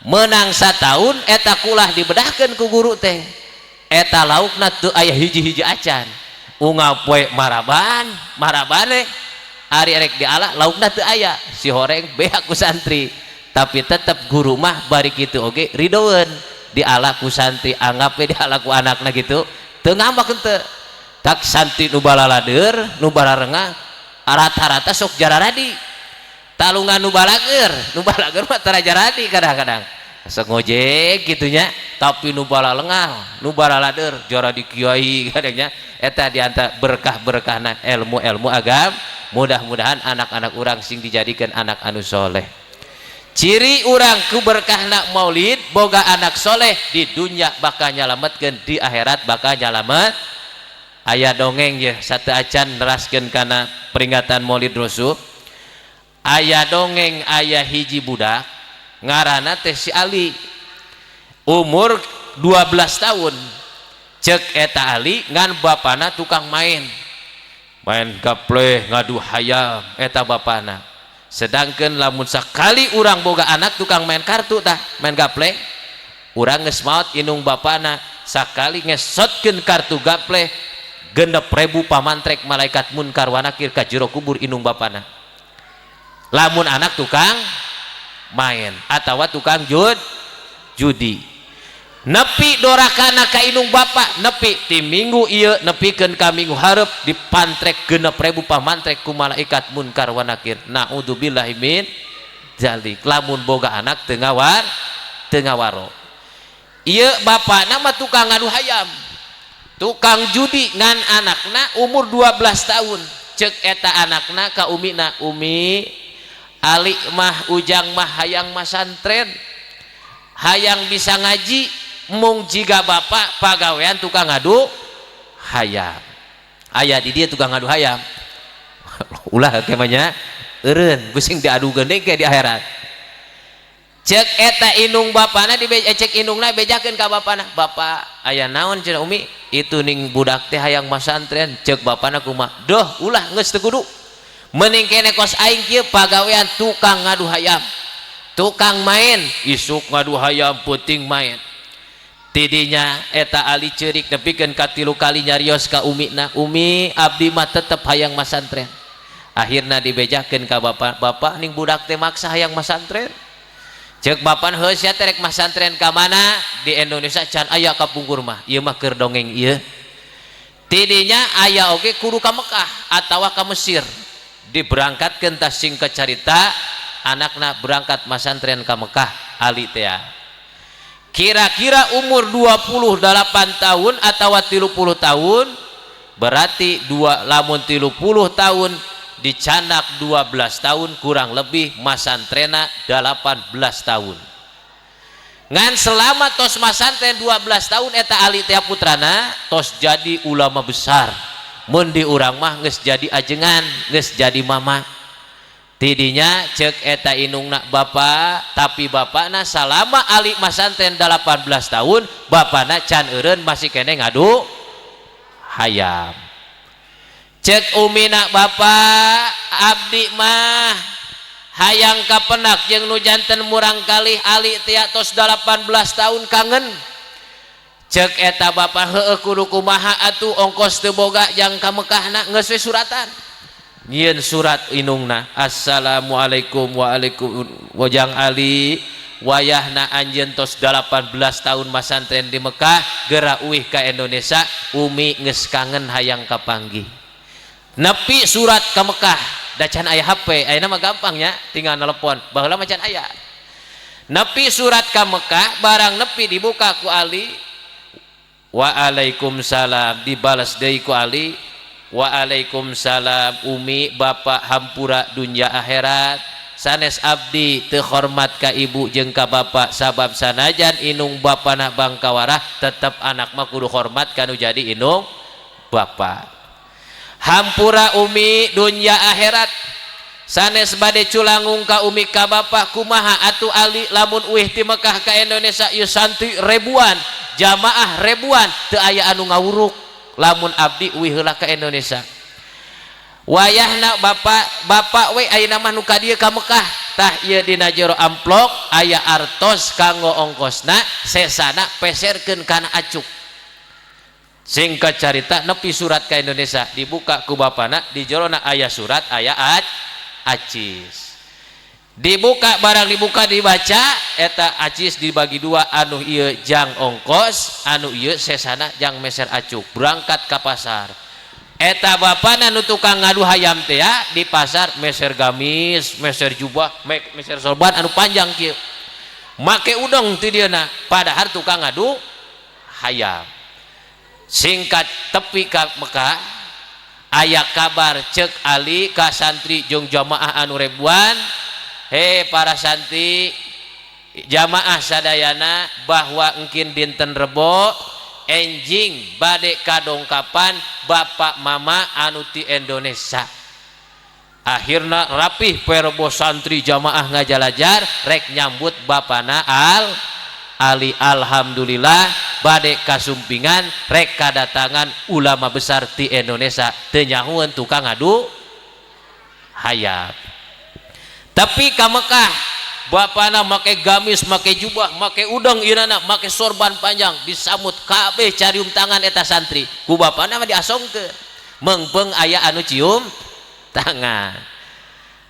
Menang satahun eta kulah dibedahkeun ku guru teh, eta laukna teu aya hiji-hiji acan. Unggal poe maraban marabane, ari rek diala laukna teu aya, si horeng beak ku santri. Tapi tetep guru mah bari kitu oge ridoeun diala ku santri, anggap we diala ku anakna gitu, teu ngambek henteu. Tak santri nu balalader, nu balarengah rata-rata sok jararadi talungan. Nu balager, nu balager mah tara jaradi, kadang-kadang sok ngojek gitunya. Tapi nu balalengah, nu balalader jaradi kiai kadangnya. Eta diantara berkah-berkahna ilmu-ilmu agam. Mudah-mudahan anak-anak urang sing dijadikan anak anu soleh. Ciri urang ku berkahna maulid, boga anak soleh, di dunia bakal nyalametkeun, di akhirat bakal nyalamet. Aya dongeng ya, satu acan neraskeun kana peringatan Maulid Rasul. Aya dongeng, aya hiji budak ngaranna teh si Ali, umur 12 tahun. Cek eta Ali, ngan bapana tukang main, main gapleh, ngadu hayam eta bapana. Sedangkan lamun sakali urang boga anak tukang main kartu tah, main gapleh, urang geus maot indung bapana sakali ngesotkeun kartu gapleh 6.000 pamantrek malaikat Munkar wa Nakir ka jero kubur indung bapana. Lamun anak tukang main atawa tukang judi, nepi dorakana ka indung bapa, nepi ti minggu ieu nepikeun ka minggu hareup, dipantrek 6.000 pamantrek ku malaikat Munkar wa Nakir. Naudzubillahi min dzalik. Lamun boga anak teu ngawar, teu ngawaro. Ieu bapana mah tukang ngadu hayam, tukang judi, ngan anakna umur 12 tahun. Cek eta anakna ka umina, "Umi, Ali mah, Ujang mah hayang masantren, hayang bisa ngaji, mung jiga bapak pagawean tukang ngadu hayam." Aya di dia tukang ngadu hayam? Ulah kemanya eureun pusing diadu geuning ke di akhirat. Cek eta indung bapana di cek indungna bejakeun ka bapana, "Bapak, aya naon?" Cenah, "Umi, itu ning budak teh hayang masantren." Cek bapana, "Kumaha? Doh, ulah, geus teu kudu, mending kene kos aing kieu pagawean tukang ngadu hayam, tukang main, isuk ngadu hayam, peuting main." Tidinya eta Ali ceurik nepikeun ka tilu kali nyarios ka umina, "Umi, abdi mah tetep hayang masantren." Akhirna dibejakeun ka bapak, "Bapak, ning budak teh maksa hayang masantren." Cek bapak, "Heuh, sia teh rek masantren ka mana? Di Indonesia can aya kapungkur mah." Ieu mah keur dongeng ieu. Tidinya aya oge kudu ka Mekah atawa ka Mesir. Diberangkatkeun tah. Singkat carita, anakna berangkat masantren ka Mekah. Ali teh kira-kira umur 28 tahun atau 30 tahun, berarti dua lamun 30 tahun dicanak 12 tahun, kurang lebih masantrena 18 tahun. Ngan selama tos masantren 12 tahun, eta Ali teh putrana tos jadi ulama besar. Mun di urang mah geus jadi ajengan, geus jadi mama. Tidinya cek eta indungna, "Bapak," tapi bapakna salama Ali masantren 18 tahun, bapakna can eureun, masih kene ngadu hayam. Cek umina, "Bapak, abdi mah hayang kapenak jeung nu janten murang kali Ali teh tos 18 tahun, kangen." Cek eta bapak, "Heueuh, kudu kumaha atuh, ongkos teu boga jang ka Mekahna." Geus we suratan, nyieun surat indungna, "Assalamualaikum, waalaikum, wajang Ali, wayahna anjeun tos 18 tahun masantren di Mekah, gera uih ka Indonesia, umi geus kangen hayang kapanggih." Nepi surat ke Mekah, da can aya HP, ayeuna mah gampangnya tinggal nelpon, baheula mah can aya. Nepi surat ke Mekah, barang nepi dibuka ku Ali, "Waalaikumsalam." Dibalas deui ku Ali, "Waalaikumsalam Umi, Bapak, hampura dunya akhirat, sanes abdi teu hormat ka ibu jeung ka bapak, sabab sanajan inung bapana bangkawarah, tetep anak mah kudu hormat kanu jadi inung bapak. Hampura Umi dunya akhirat, sanes bade culangung ka umi ka bapak. Kumaha atuh Ali lamun uih ti Mekah ka Indonesia, ieu santri ribuan, jamaah ribuan, teu aya anu ngawuruk lamun abdi uih heula ka Indonesia. Wayahna bapak, bapak we ayeuna mah nu ka dieu ka Mekah. Tah, ieu dina jero amplop aya artos kanggo ongkosna, sesana peserkeun kana acuk." Singkat carita, nepi surat ke Indonesia, dibuka ku bapana, di jerona aya surat, aya acis. Dibuka, barang dibuka dibaca, eta acis dibagi dua, anu ieu jang ongkos, anu ieu sesana jang meser acuk. Berangkat ke pasar eta bapana nu tukang ngadu hayam teh ya, di pasar meser gamis, meser jubah, meser sorban anu panjang kieu, make udang ti dieuna, padahal tukang ngadu hayam. Singkat, tepi ka Mekah, aya kabar, cek Ali ka santri jeung jamaah anu ribuan, "He para santri, jamaah sadayana, bahwa engkin dinten Rebo Enjing bade kadongkapan bapak mama anu ti Indonesia. Akhirna rapih poe Rebo, santri jamaah ngajalajar rek nyambut bapana Al Ali. Alhamdulillah, bade kasumpingan rek kadatangan ulama besar ti Indonesia, teu nyahueun tukang ngadu hayam. Tapi ka Mekah bapana make gamis, make jubah, make udang irana, make sorban panjang, disambut kabeh, carium tangan eta santri. Ku bapana mah diasongkeun, mengpeng aya anu cium tangan.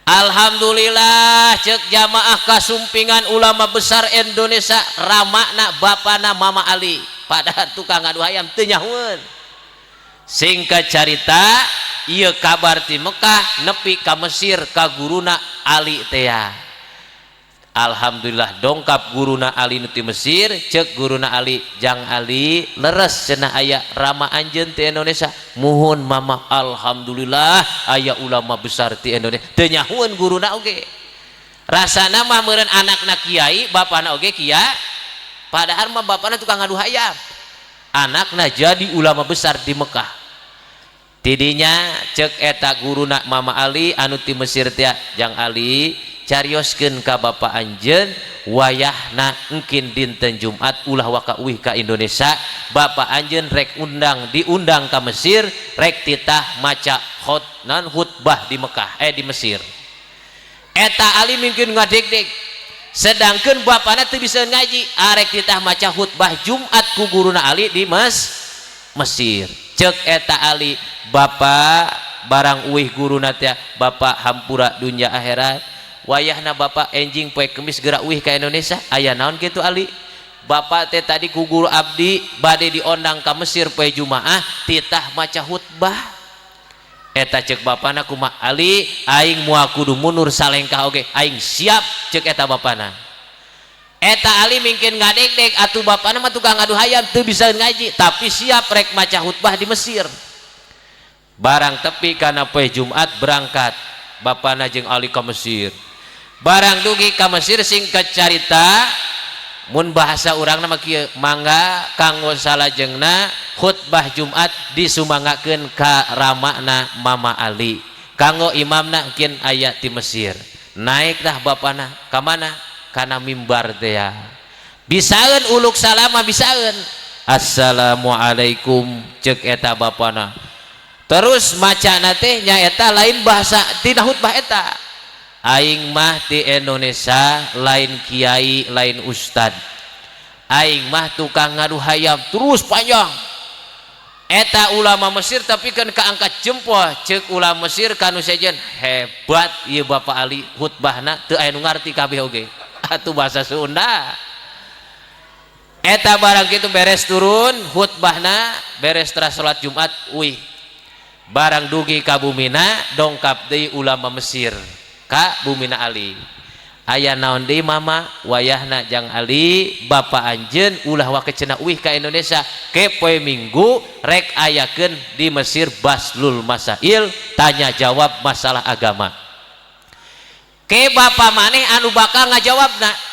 Alhamdulillah, cek jamaah, kasumpingan ulama besar Indonesia, ramakna bapana Mama Ali, padahal tukang ngadu hayam, teu nyahueun. Singkat carita, ieu kabar ti Mekah nepi ka Mesir ka guruna Ali tea. Alhamdulillah, dongkap guruna Ali nu ti Mesir. Cek guruna Ali, "Jang Ali, leres cenah aya rama anjeun ti Indonesia?" "Muhun, Mama, alhamdulillah aya ulama besar ti Indonesia." Teu nyahueun guruna oge, rasana mah meureun anakna kiai, bapana oge kia, padahal mah bapana tukang ngadu hayam, anakna jadi ulama besar di Mekah. Tidinya cek eta guruna Mama Ali anu ti Mesir teh, "Jang Ali, carioskeun ka bapa anjeun, wayahna engkin dinten Jumat ulah waka uih ka Indonesia. Bapak anjeun rek undang, diundang ka Mesir, rek titah maca khot nan khutbah di Mekah, eh, di Mesir." Eta Ali mungkin ngadeg-deg, sedangkan bapakna teu bisa ngaji, arek titah maca khutbah Jumat ku guruna Ali di Mesir. Cek eta Ali, "Bapak," barang uih guruna teh, "Bapak hampura dunia akhirat, wayahna bapak enjing poe Kemis gerak uih ke Indonesia." "Aya naon gitu, Ali?" "Bapak teh tadi ku guru abdi bade diondang ka Mesir poe Jumaah, titah maca khutbah." Eta cek bapana, "Kumaha, Ali? Aing moal kudu mundur salengkah oge, aing siap." Cek eta bapana. Eta Ali mungkin ngadeg-deg, atuh bapana mah tukang ngadu hayam, teu bisa ngaji, tapi siap rek maca khutbah di Mesir. Barang tepi kana poe Jumat, berangkat bapana jeung Ali ka Mesir. Barang dugi ka Mesir, singkat carita, mun bahasa urang nama kieu, mangga kanggo salajengna khutbah Jumat disumangakeun ka ramana Mama Ali, kanggo imamna kin aya ti Mesir. Naik dah bapana ka mana, kana mimbar teh ya. Bisaeun uluk salama, bisaeun, "Assalamualaikum," cek eta bapana. Terus macana teh nyaeta lain bahasa tina khutbah eta, "Aing mah di Indonesia lain kiai, lain ustad, aing mah tukang ngadu hayam." Terus panjang. Eta ulama Mesir tapi kan keangkat jempol. Cek ulama Mesir kanu sejen, "Hebat ieu Bapak Ali khutbahna." Teu aya nu ngarti kabeh oge atuh bahasa Sunda eta. Barang kitu beres turun khutbahna, beres teras salat Jumat, wih. Barang dugi ka bumina, dongkap deui ulama Mesir ka bumina Ali. "Aya naon deui, Mama?" "Wayahna, Jang Ali, bapak anjeun ulah waka cenah uih ka Indonesia. Ke poe Minggu rek ayakeun di Mesir bahtsul masail, tanya jawab masalah agama. Ke bapak maneh anu bakal ngajawabna.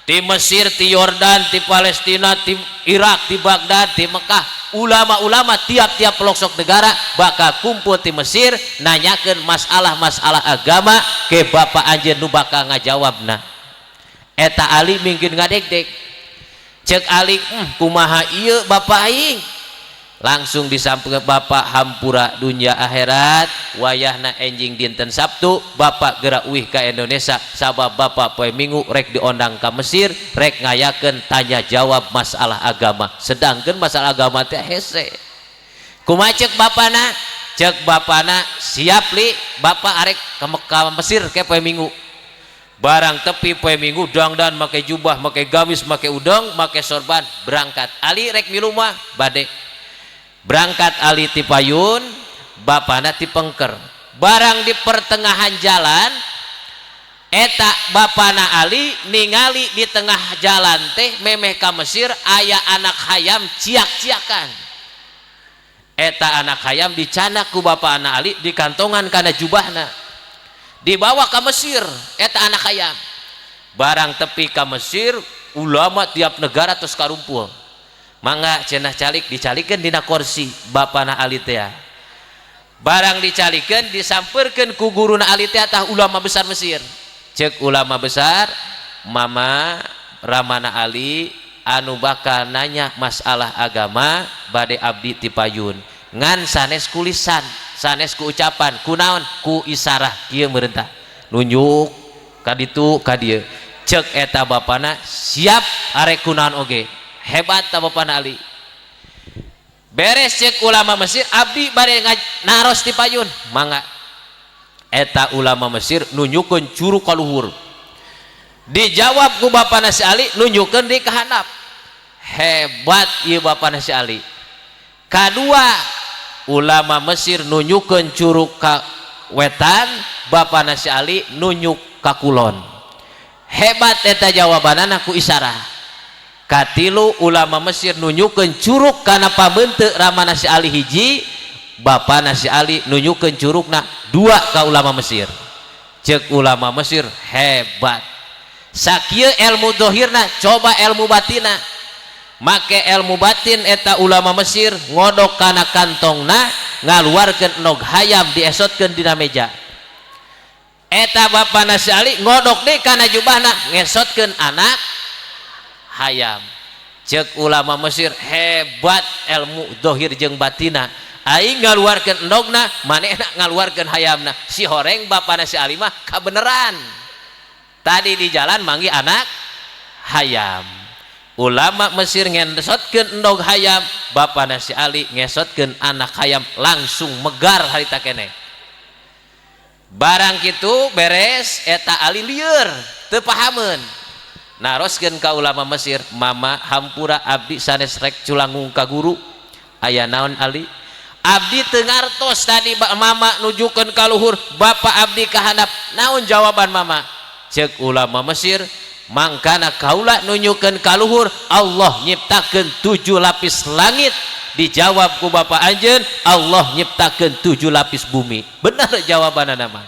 Di Mesir, di Yordan, di Palestina, di Irak, di Baghdad, di Mekah, ulama-ulama tiap-tiap pelosok negara bakal kumpul di Mesir nanyakeun masalah-masalah agama. Ke bapak anjeun nu bakal ngajawabna." Eta Ali mungkin ngadeg-deg. Cek Ali, kumaha ieu bapak aing?" Langsung disampaikan, "Bapak hampura dunia akhirat, wayahna enjing dinten Sabtu bapak gerak uih ke Indonesia, sabab bapak poe Minggu rek diondang ke Mesir, rek ngayakeun tanya jawab masalah agama." Sedangkan masalah agama teh hese. "Kumaha cek bapana?" Cek bapana, "Siap, Li, bapak arek ke Mesir ke poe Minggu." Barang tepi poe Minggu, dangdan, make jubah, make gamis, make udang, make sorban, berangkat. "Ali rek milu mah?" "Bade." Berangkat Ali ti payun, bapana ti pengker. Barang di pertengahan jalan, eta bapana Ali ningali di tengah jalan teh memeh ka Mesir aya anak hayam ciak-ciakan. Eta anak hayam dicanak ku bapana Ali, di kantongan kana jubahna, dibawa ke Mesir eta anak hayam. Barang tepi ka Mesir, ulama tiap negara terus karumpul. Mangga cenah calik, dicalikeun dina kursi bapana Ali teh. Barang dicalikeun, disampeurkeun ku guruna Ali teh, tah ulama besar Mesir. Cek ulama besar, "Mama, ramana Ali anu bakal nanya masalah agama bade abdi tipayun, ngan sanes ku lisan, sanes ku ucapan. Kunaon? Ku isarah kieu merentah, nunjuk ka ditu ka dieu." Cek eta bapana, "Siap, arek kunaon oge." Hebat ta bapana Ali. Beres, cek ulama Mesir, "Abdi bade naros tipayun." "Mangga." Eta ulama Mesir nunjukkeun curug ka luhur, dijawab ku bapana si Ali nunjukkeun di kahandap. Hebat ieu bapana si Ali. Kadua, ulama Mesir nunjukkeun curug ka wetan, bapana si Ali nunjuk ka kulon. Hebat eta jawabanana ku isarah. Katilu, ulama Mesir nunjukkeun curug kana pameunteu ramana si Ali hiji, bapana si Ali nunjukkeun curugna dua ka ulama Mesir. Cek ulama Mesir, "Hebat." Sakieu ilmu dohirna, coba ilmu batina. Make ilmu batin eta ulama Mesir ngodok kana kantongna, ngaluarkeun endog hayam, diesotkeun dina meja. Eta bapana si Ali ngodok deui kana jubahna, ngesotkeun anak hayam. Cek ulama Mesir, "Hebat ilmu dohir jeung batina. Aing ngaluarkeun endogna, manehna ngaluarkeun hayamna." Si horeng bapana si Ali mah kabeneran tadi di jalan manggih anak hayam. Ulama Mesir ngesotkeun endog hayam, bapana si Ali ngesotkeun anak hayam, langsung megar harita keneh. Barang kitu beres, eta Ali lieur, teu pahameun, naroskeun ka ulama Mesir, "Mama, hampura, abdi sanes rek culangung ka guru." "Aya naon, Ali?" "Abdi teu ngartos tadi mama nujukeun ka luhur, bapak abdi ka handap. Naon jawaban mama?" Cek ulama Mesir, "Mangkana kaula nunjukkeun ka luhur, Allah nyiptakeun tujuh lapis langit. Dijawab ku bapak anjeun, Allah nyiptakeun tujuh lapis bumi. Bener jawabanana mah."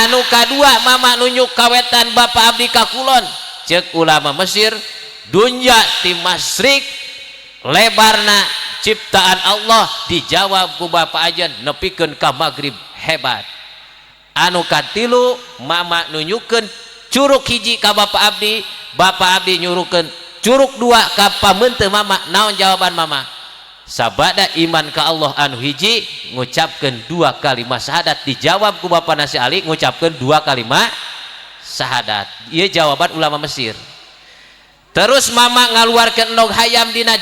Anu kadua, mama nunjuk ka wetan, bapak abdi ka kulon. Cek ulama Mesir, "Dunya ti masyrik lebarna ciptaan Allah." Dijawab ku bapak anjeun, "Nepikeun ka maghrib." Hebat. Anu katilu, mama nunjukkeun curug hiji ka bapak abdi, bapak abdi nyuruhkeun curug dua ka pameuteu mama. Naon jawaban mama? Sabada iman ka Allah anu hiji, ngucapkeun dua kalimat syahadat. Dijawab ku bapak nasi Ali ngucapkeun dua kalimat syahadat. Ieu jawaban ulama Mesir. Terus mama ngaluarkeun endog hayam dina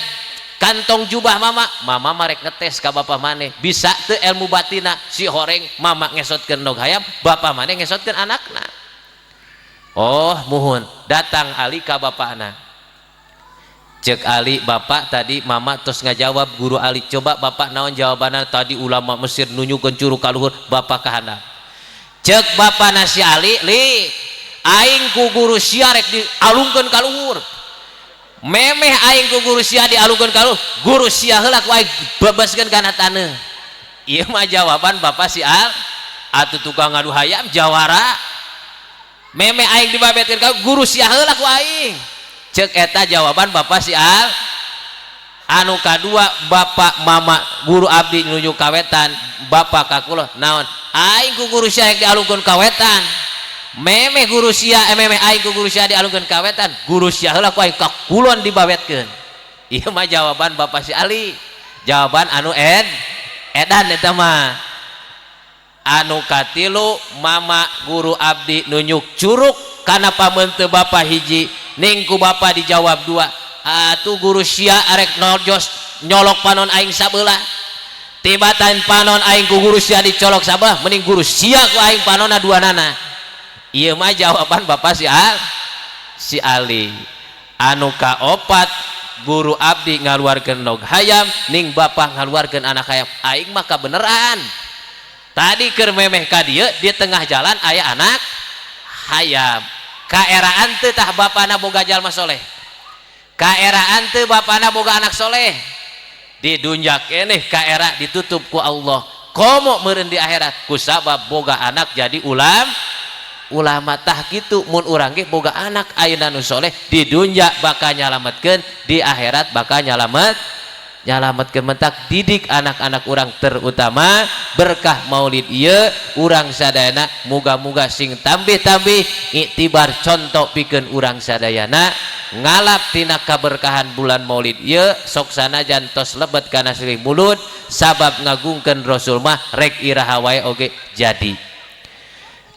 kantong jubah mama. Mama marek ngetes ka bapak maneh, bisa teu ilmu batina. Si horeng mama ngesotkeun endog hayam, bapak maneh ngesotkeun anakna. "Oh, muhun." Datang Ali ka bapakna. Cek Ali, "Bapak, tadi mama terus ngajawab guru Ali. Coba bapak, naon jawabannya? Tadi ulama Mesir nunjukkeun curug ka luhur, bapak ka handap." Cek bapak nasi Ali, "Li, aing ku guru sia rek dialungkeun ka luhur. Memeh aing ku guru sia dialungkeun ka luhur, guru sia heula ku aing bebaskeun kana taneuh." Ieu mah jawaban bapak si Al atuh, tukang ngadu hayam jawara. "Memeh aing dibabetkeun ka guru sia heula ku aing." Cek eta jawaban bapak si Al. Anu kadua, bapak mama guru abdi nunjuk kawetan, bapak ka kulon. "Naon? Aing ku guru sia dialungkeun kawetan. Memeh guru sia, memeh aing ku guru sia dialungkeun kawetan, guru sia heula ku aing ka kulon dibawetkeun." Ieu mah jawaban bapak si Ali, jawaban anu ed edan eta mah. Anu katilu, mama guru abdi nunjuk curug kana pameuteu bapak hiji, ning ku bapak dijawab dua. "Atuh guru sia arek nojos nyolok panon aing sabelah. Tibatan panon aing ku guru sia dicolok sabelah, mending guru sia ku aing panonna dua nana." Ieu mah jawaban bapak si Al si Ali. Anu kaopat, guru abdi ngaluarkeun endog hayam, ning bapak ngaluarkeun anak hayam. "Aing mah kabeneran tadi keur memeh ka dieu, di tengah jalan aya anak hayam." Kaeraan teu tah bapana boga jalma soleh? Kaeraan teu bapana boga anak soleh? Di dunya keneh kaera ditutup ku Allah, komo meureun di akhirat, kusabab boga anak jadi ulam Ulama. Tah kitu mun urang ge boga anak ayeuna nu soleh, di dunya bakal nyalametkeun, di akhirat bakal nyalametkeun. Mentak didik anak-anak urang, terutama berkah Maulid ieu urang sadayana muga-muga sing tambih-tambih iktibar contoh pikeun urang sadayana ngalap tina kaberkahan bulan Maulid ieu. Sok sanajan tos lebet kana silih mulut, sabab ngagungkeun Rasul mah rek iraha wae oge jadi.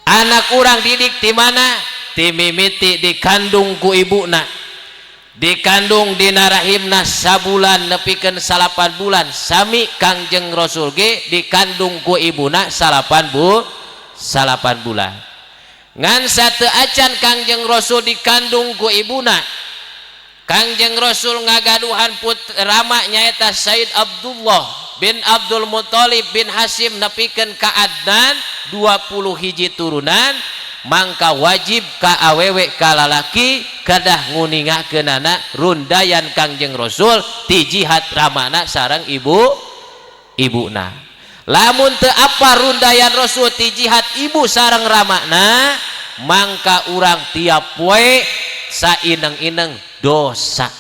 Anak urang didik di mana? Ti mimiti dikandung ku ibuna, dikandung dina rahimna sabulan nepikeun 9 bulan. Sami Kangjeng Rasul ge dikandung ku ibuna 9 bulan. Ngan sateuacan Kangjeng Rasul dikandung ku ibuna, Kangjeng Rasul ngagaduhan putra rama, nyaeta Said Abdullah bin Abdul Muthalib bin Hasyim nepikeun ka Adnan, 20 hiji turunan. Mangka wajib ka awewe ka lalaki kedah nguningakeunana rundayan Kangjeng Rasul ti jihad ramana sareng ibu ibuna. Lamun teu apa rundayan Rasul ti jihad ibu sareng ramana, mangka urang tiap poe saineng-ineng dosa.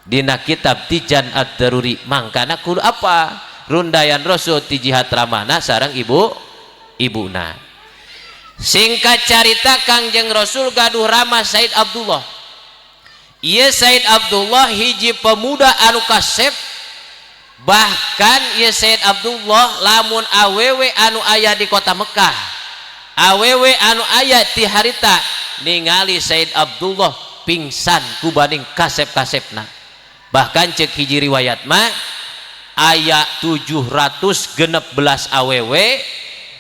Dina kitab Tijan Ad-Daruri. Mangkana kudu apa rundayan Rasul ti jihad ramana sareng ibu ibuna. Singkat carita, Kangjeng Rasul gaduh rama Said Abdullah. Ieu Said Abdullah hiji pemuda anu kasep. Bahkan ieu Said Abdullah, lamun awewe anu aya di kota Mekah, awewe anu aya ti harita ningali Said Abdullah pingsan kubaning kasep-kasepna. Bahkan cek hiji riwayat mah aya 716 awewe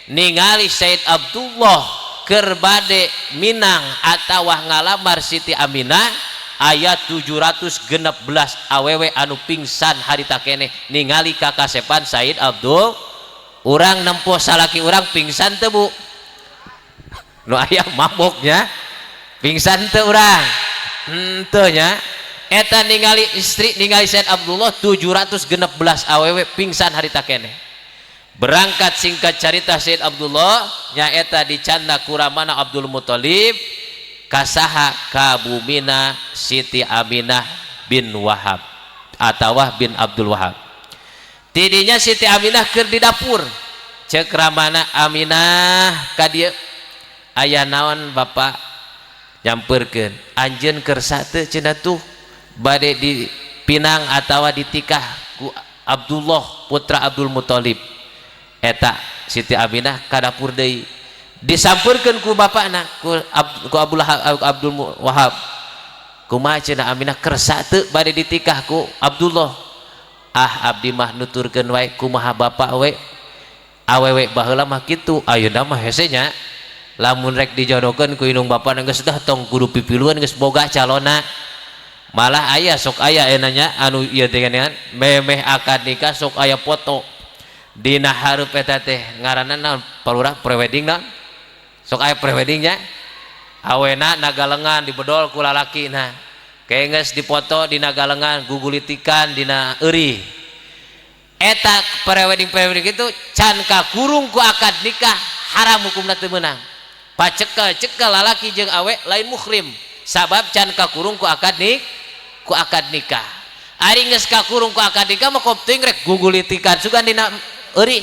ningali Said Abdullah keur bade minang atawa ngalamar Siti Aminah, aya 716 awewe anu pingsan harita keneh ningali kakasepan Said Abdul. Urang nempo salaki urang pingsan teu, Bu? Nu aya maboknya pingsan teu urang? Henteu nya. Eta ningali istri, ningali Said Abdullah, 716 awewe pingsan harita keneh. Berangkat, singkat carita, Said Abdullah nyaeta dicanda ku ramana Abdul Muthalib kasaha? Ka bumina Siti Aminah bin Wahab atawa bin Abdul Wahab. Tidinya Siti Aminah keur di dapur. Cek ramana, "Aminah, ka dieu." "Aya naon, Bapak?" "Nyamperkeun, anjeun kersa teu cenah tuh bade di pinang atawa ditikah ku Abdullah putra Abdul Muthalib?" Eta Siti Aminah ka dapur deui, disampeurkeun ku bapakna, ku Abdul Wahab. "Kumaha cenah, Aminah, kersa teu bade ditikah ku Abdullah?" "Ah, abdi mah nuturkeun wae, kumaha bapak we." Awewe baheula mah kitu, ayeuna mah hese nya. Lamun rek dijodohkeun ku indung bapana, geus dah, tong kudu pipiluan, geus boga calonna. Malah aya, sok aya enanya anu ieu teh kan memeh akad nikah sok aya foto dina hareup. Eta teh ngaranna naon, palurah? Prewedding naon? Sok aya preweddingnya, awena nagalengan dibedol ku lalaki. Nah, geus dipoto dina galengan, gugulitikan dina eurih. Eta prewedding prewedding itu can kakurung ku akad nikah haram hukumna, teu meunang. Pacekel cekel lalaki jeung awe lain muhrim, sabab can kakurung ku akad nikah. Ari geus kakurung ku akad nikah mah kop teuing rek gugulitikan sugan dina eurih,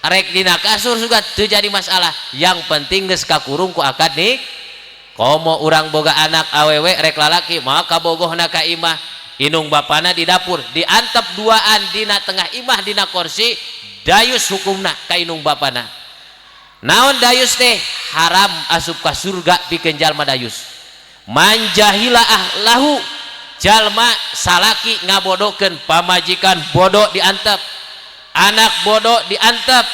rek dina kasur sugan teu jadi masalah, yang penting geus kakurung ku akad nik. Komo urang boga anak awewe rek lalaki, maka bogohna ka imah, inung bapana di dapur, diantep duaan dina tengah imah dina kursi, dayus hukumna ka inung bapana. Naon dayus teh? Haram asup ka surga pikeun jalma dayus. Manjahila ahlahu, jalma salaki ngabodokeun pamajikan, bodoh diantep, anak bodoh diantep,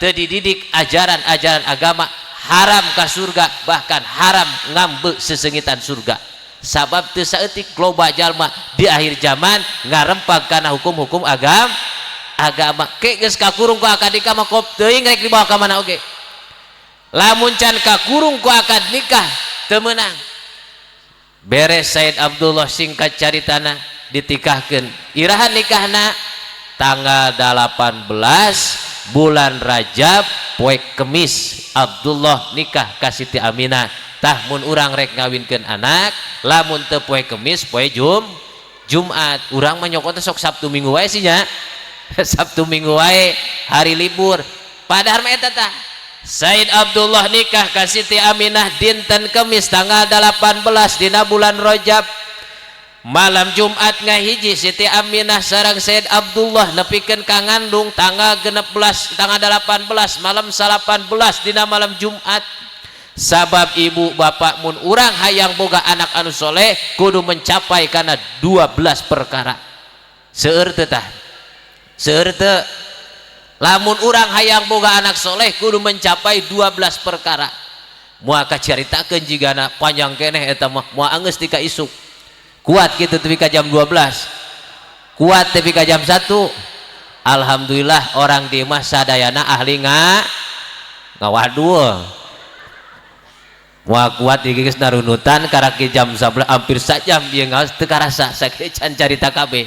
teu dididik ajaran-ajaran agama, haram ka surga, bahkan haram ngambe sesengitan surga. Sabab teu saeutik loba jalma di akhir zaman ngarempag kana hukum-hukum agama. Ke geus kakurung ku akad nikah mah kop teuing rek dibawa ka mana oge. Lamun can kakurung ku akad nikah teu meunang. Beres Said Abdullah, singkat caritana ditikahkeun. Iraha nikahna? Tanggal 18 bulan Rajab, poe Kemis. Kemis Abdullah nikah ka Siti Aminah. Tah, mun urang rek ngawinkeun anak, lamun teu poe Kemis, poe Jumat. Urang mah nyokot sok Sabtu Minggu wae sih nya, Sabtu Minggu wae hari libur. Padahal mah eta tah Said Abdullah nikah ka Siti Aminah dinten Kemis tanggal 18 dina bulan Rajab. Malam Jumat ngahiji Siti Aminah sareng Said Abdullah nepikeun ka ngandung tanggal 16, tanggal 18, malam 18 dina malam Jumat. Sabab, ibu bapak, mun urang hayang boga anak anu soleh kudu mencapai karena 12 perkara. Seueur teu tah? Seueur teu? Lamun urang hayang boga anak soleh kudu mencapai 12 perkara. Moal kacaritakeun, jigana panjang keneh eta mah, moal anggeus ti ka isuk. Kuat gitu tepi ka jam 12? Kuat tepi ka jam 1? Alhamdulillah, orang di mah sadayana ahli ngawadul. Moal kuat iki, geus narunutan karaki jam 11, hampir sajam ieu ngaos teu karasa, sakieu can carita kabeh.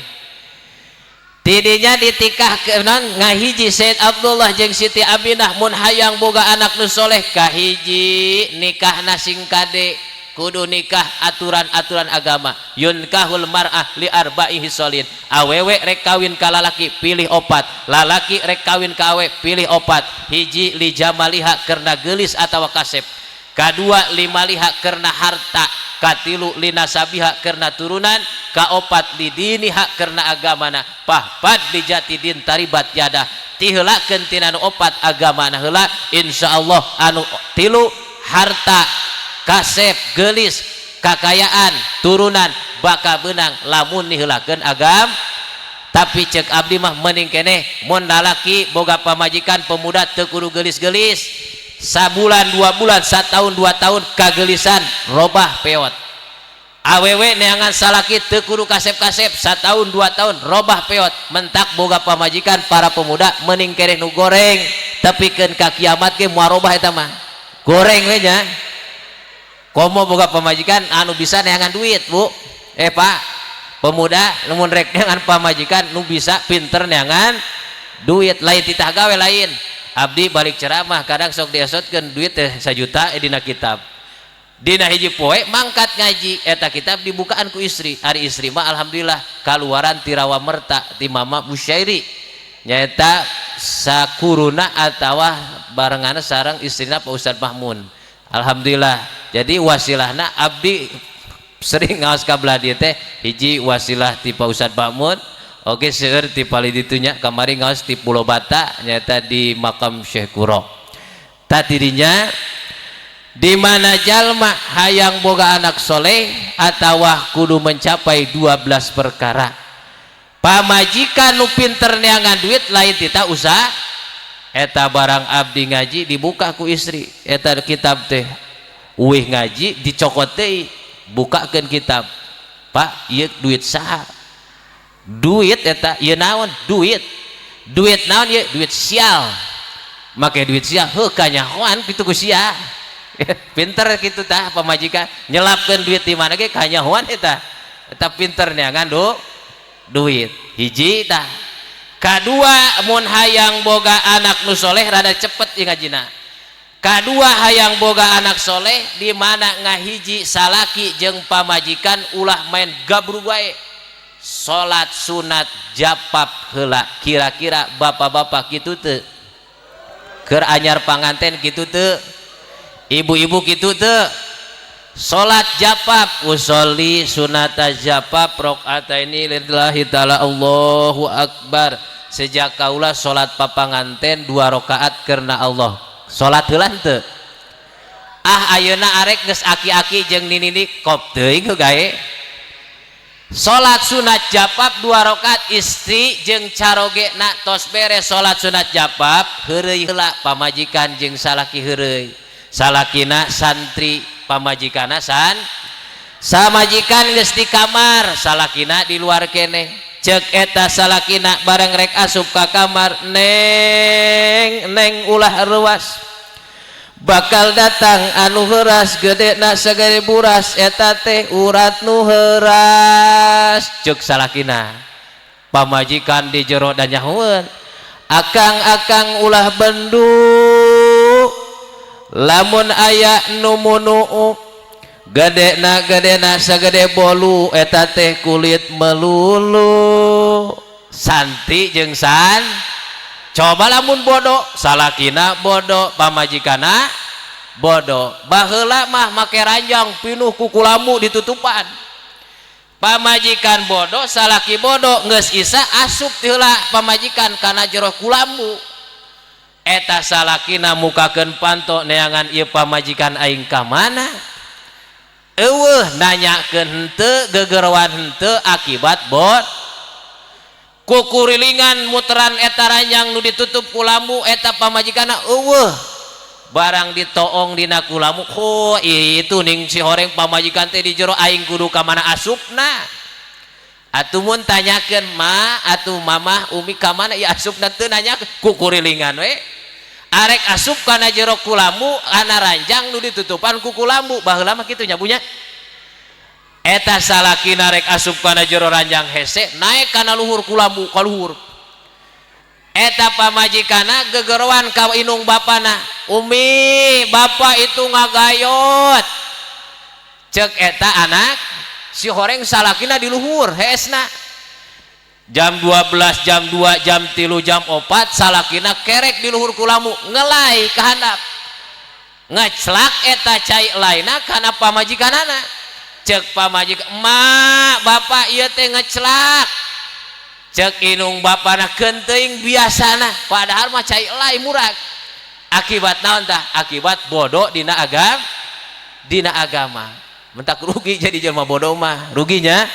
Tidinya ditikah ke non ngahiji Said Abdullah jeung Siti Aminah. Mun hayang boga anak nu soleh, kahiji nikahna sing kade, kudu nikah aturan-aturan agama. Yunkahul mar'ah li arba'i hisolin. Awewe rek kawin ka lalaki pilih opat, lalaki rek kawin ka awe pilih opat. Hiji, li jamaliha, karena gelis atau kasep. Kadua, limaliha, karena harta. Katilu, linasabiha, karena turunan. Kaopat, lidiniha, karena agamana. Pahpat, lijati din taribat yadah. Tiheulakeun tina anu opat agamana heula, insyaallah anu tilu, harta, kasep, gelis, kakayaan, turunan, bakal benang lamun niheulakeun agam. Tapi cek abdi mah mending keneh mun lalaki boga pamajikan pemuda teu kudu gelis-gelis. Sabulan, 2 bulan, 1 tahun, 2 tahun kagelisan, robah, peot. Awewe neangan salaki teu kudu kasep-kasep, 1 tahun 2 tahun robah, peot. Mentak boga pamajikan para pemuda mending keneh nu goreng, tapi keun ka kiamat ge moal robah, eta mah goreng we nya. Komo boga pamajikan anu bisa neangan duit, Bu, eh, Pak. Pemuda lamun rek neangan pamajikan nu bisa pinter neangan duit, lain titah gawe lain. Abdi balik ceramah kadang sok diesotkeun duit teh 1 juta, eh, dina kitab, dina hiji poe mangkat ngaji, eta kitab dibukaan ku istri. Ari istri mah alhamdulillah kaluaran ti Rawamerta, ti Mama Busyairi, nyaeta sakuruna atawa barengana sareng istrina Pak Ustad Mahmun. Alhamdulillah, jadi wasilahna abdi sering ngaos ka belah dieu teh, hiji wasilah ti Pak Ustad Mahmun. Oke, seueur ti palih ditunya. Kamari ngaos ti Pulau Bata, nyaeta di makam Syekh Kuro. Tadinya di mana jalma hayang boga anak soleh atawa kudu mencapai 12 perkara. Pamajikan nu pinter neangan duit, lain tita usaha. Eta barang abdi ngaji dibuka ku istri eta kitab teh. Uih ngaji dicokot deui, bukakeun kitab. "Pak, ieu duit saha?" "Duit eta." "Ieu naon?" "Duit." "Duit naon ieu?" "Duit sial." "Make duit sial?" "Heuh, kanyahoan kitu ku sia." Pinter kitu tah pamajikan, nyelapkeun duit di mana ge kanyahoan eta. Eta pinter neangan duit. Hiji tah. Kadua, mun hayang boga anak nu soleh, rada cepet ieu ngajina. Kadua, hayang boga anak soleh, di mana ngahiji salaki jeung pamajikan ulah main gabrug wae, salat sunat japap heula. Kira-kira bapak-bapak kitu teu keur anyar panganten? Kitu teu? Ibu-ibu kitu teu? Salat japap, usolli sunata japap ini lillahi ta'ala, Allahu akbar. Sejak kaula salat papanganten dua rakaat karena Allah, salat heula teu? Ah, ayeuna arek geus aki-aki jeung nini kop teuing gae. Salat sunat japap dua rakaat, istri jeung caroge na. Tos beres salat sunat japap, heureuy heula pamajikan jeung salaki. Heureuy, salakina santri, pamajikana san samajikan geus di kamar, salakina di luar keneh. Cek eta salakina bareng rek asup ka kamar, "Neng, neng, ulah ruas, bakal datang anu heuras, gede na sagede buras, eta teh urat nu heuras." Cek salakina. Pamajikan di jero dan nyahueun, "Akang, akang, ulah bendu, Lamun aya nu munuu gedena gedena sagede bolu eta teh kulit melulu. Santi jeung san coba lamun bodoh salakina bodoh pamajikana bodoh. Baheula mah make ranjang pinuh ku kulamu ditutupan. Pamajikan bodoh salaki bodoh geus isa asup ti heula pamajikan kana jero kulamu. Eta salakina mukakeun panto neangan ieu pamajikan aing ka mana? Eueuh nanyakeun henteu gegeroan henteu akibat bot kukurilingan muteran eta ranjang nu ditutup kulamu eta pamajikanna eueuh barang ditoong dina kulamu ho itu ning si horeng pamajikan teh di jero aing kudu ka mana asupna. Atuh mun tanyakeun ma atuh mamah umi ka mana ieu asupna teu nanyakeun kukurilingan we arek asup kana jero kulamu kana ranjang nu ditutupan ku kulamu. Baheula mah kitu nya bunya. Eta salakina rek asup kana jero ranjang hese naik kana luhur kulamu ka luhur. Eta pamajikana gegeroan ka inung bapana, umi bapa itu ngagayot. Cek eta anak si horeng salakina di luhur hesna. Jam 12, jam 2, jam 3, jam 4 salakina kerek di luhur kulamu ngelai ka handap. Ngeclak eta cai laina kana pamajikanana. Cek pamajikan, emak bapak ieu teh ngeclak. Cek inung bapana kenteuing biasana padahal mah cai elai murag. Akibat naon tah? Akibat bodoh dina agama, dina agama. Mentak rugi jadi jelema bodoh mah, ruginya.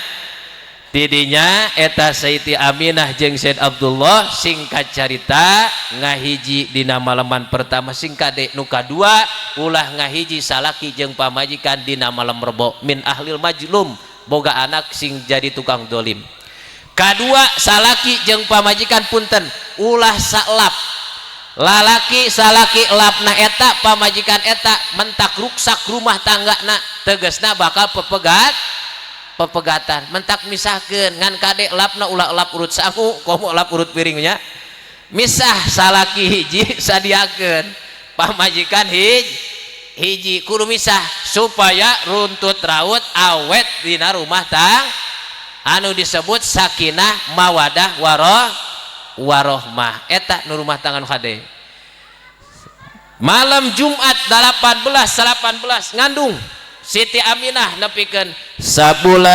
Tidinya eta Sayyidi Aminah jeung Sayyid Abdullah singkat carita ngahiji dina malaman pertama sing kade nu kadua ulah ngahiji salaki jeung pamajikan dina malam rebo min ahlil majlum boga anak sing jadi tukang dolim. Kadua salaki jeung pamajikan punten ulah salap lalaki salaki lapna eta pamajikan eta mentak ruksak rumah tanggana tegasna bakal pepegat pepegatan mentak misahkeun ngan kade lapna ulah lap urut sangu komo lap urut piringnya misah salaki hiji sadiakeun pamajikan hiji kudu misah supaya runtut raut awet dina rumah tang anu disebut sakinah mawadah warohmah eta nu rumah tangga nu hade. Malam Jumat 18 ngandung Siti Aminah nepikeun sabulan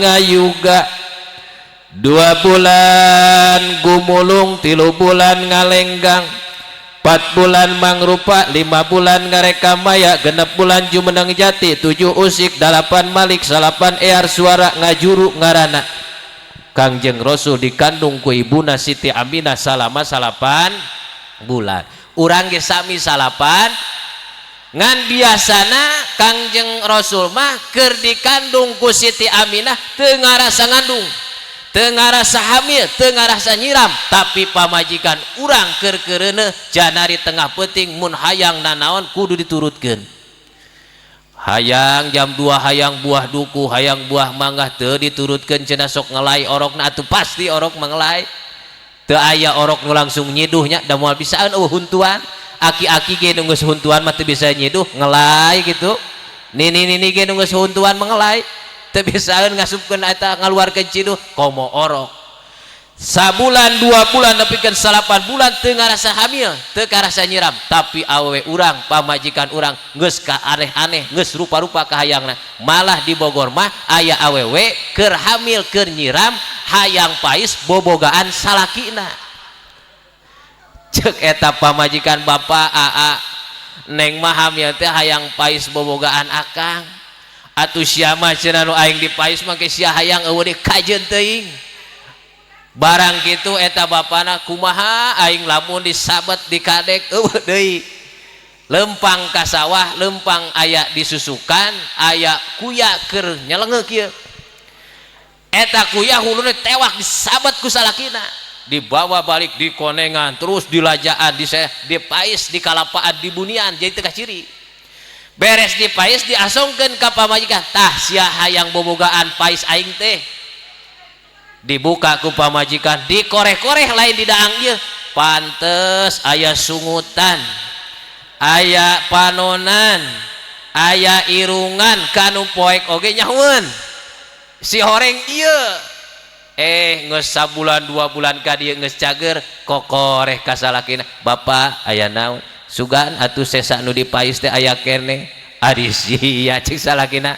ngayuga 2 bulan gumulung 3 bulan ngalenggang 4 bulan mangrupa 5 bulan ngareka maya 6 bulan jumeneng jati 7 usik 8 malik 9 ear suara ngajuru ngarana. Kangjeng Rasul dikandung ku ibuna Siti Aminah salama 8 bulan. Urang ge sami 8 ngan biasana Kangjeng Rasul mah keur dikandung ku Siti Aminah teu ngarasa ngandung, teu ngarasa hamil, teu ngarasa nyiram, tapi pamajikan urang keur keureuneuh janari tengah peuting mun hayang nanaon kudu diturutkeun. Hayang jam 2 hayang buah duku, hayang buah mangga teu diturutkeun cenah sok ngelai orokna atuh pasti orok mangelai. Teu aya orok nu langsung nyiduhnya da moal bisaan eueuh huntuan. Aki-aki ge nu geus huntuan mah teu bisa nyiduh ngelai gitu. Nini-nini ge nu geus huntuan mengelai teu bisaeun ngasupkeun eta ngaluarkeun ciduh komo orok. Sabulan 2 bulan nepikeun 8 bulan teu ngarasa hamil, teu karasa nyiram, tapi awewe urang pamajikan urang geus ka aneh-aneh, geus rupa-rupa kahayangna. Malah di Bogor mah aya awewe keur hamil keur nyiram hayang pais bobogaan salakina. Cek eta pamajikan bapa aa neng mah hamil teh hayang pais bobogaan akang. Atuh sia mah cenah nu aing dipais mah ke sia hayang eueuh deui kajeun teuing. Barang kitu eta bapana kumaha aing lamun disabet dikadek eueuh deui. Lempang ka sawah, lempang aya disusukan, aya kuya keur nyelengeuh kieu. Eta kuya huluna tewak disabet ku salakina. Dibawa balik di konengan terus dilajaan dipais di kalapaan di bunian jadi teu kaciri. Beres dipais diasongkeun ka pamajikan tah sia hayang bobogaan pais aing teh. Dibuka ku pamajikan dikoreh-koreh lain di daang ieu pantes aya sungutan. Aya panonan, aya irungan, kanu poek oge nyahoeun si horeng ieu. Geus sabulan 2 bulan ka dieu geus cager, kokoreh ka salakina, "Bapak, aya naon? Sugan atuh sesa nu dipais teh aya keneh." "Ari sia," cek salakina,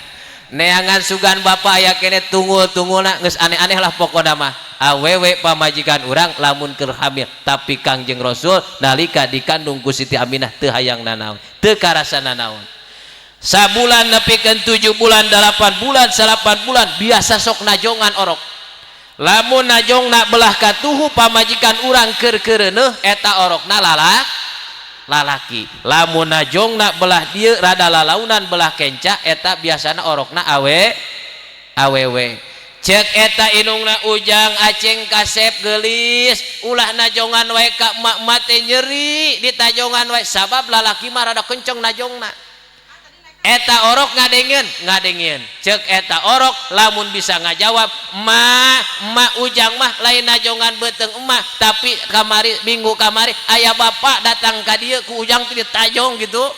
"neangan sugan bapak aya keneh tungul-tungulna." Geus aneh-aneh lah pokona mah awewe pamajikan urang lamun keur hamil. Tapi Kangjeng Rasul nalika dikandung ku Siti Aminah teu hayang nanaon, teu karasa nanaon. Sabulan nepikeun 7 bulan, 8 bulan, 9 bulan, biasa sok najongan orok. Lamun najongna belah katuhu pamajikan urang keur keureuneuh, eta orokna lalaki. Lamun najongna belah dieu rada lalaunan belah kenca, eta biasana orokna awewe. Cek eta inungna, "Ujang, Aceng kasep gelis, ulah najongan wae ka emak, emak teh nyeri ditajongan wae," sabab lalaki mah rada kenceng najongna. Eta orok ngadengeun ngadengeun. Cek eta orok lamun bisa ngajawab, "Emak, emak, Ujang mah lain najongan beuteung emak, tapi kamari, minggu kamari aya bapak datang ka dieu, ku Ujang teh ditajong gitu."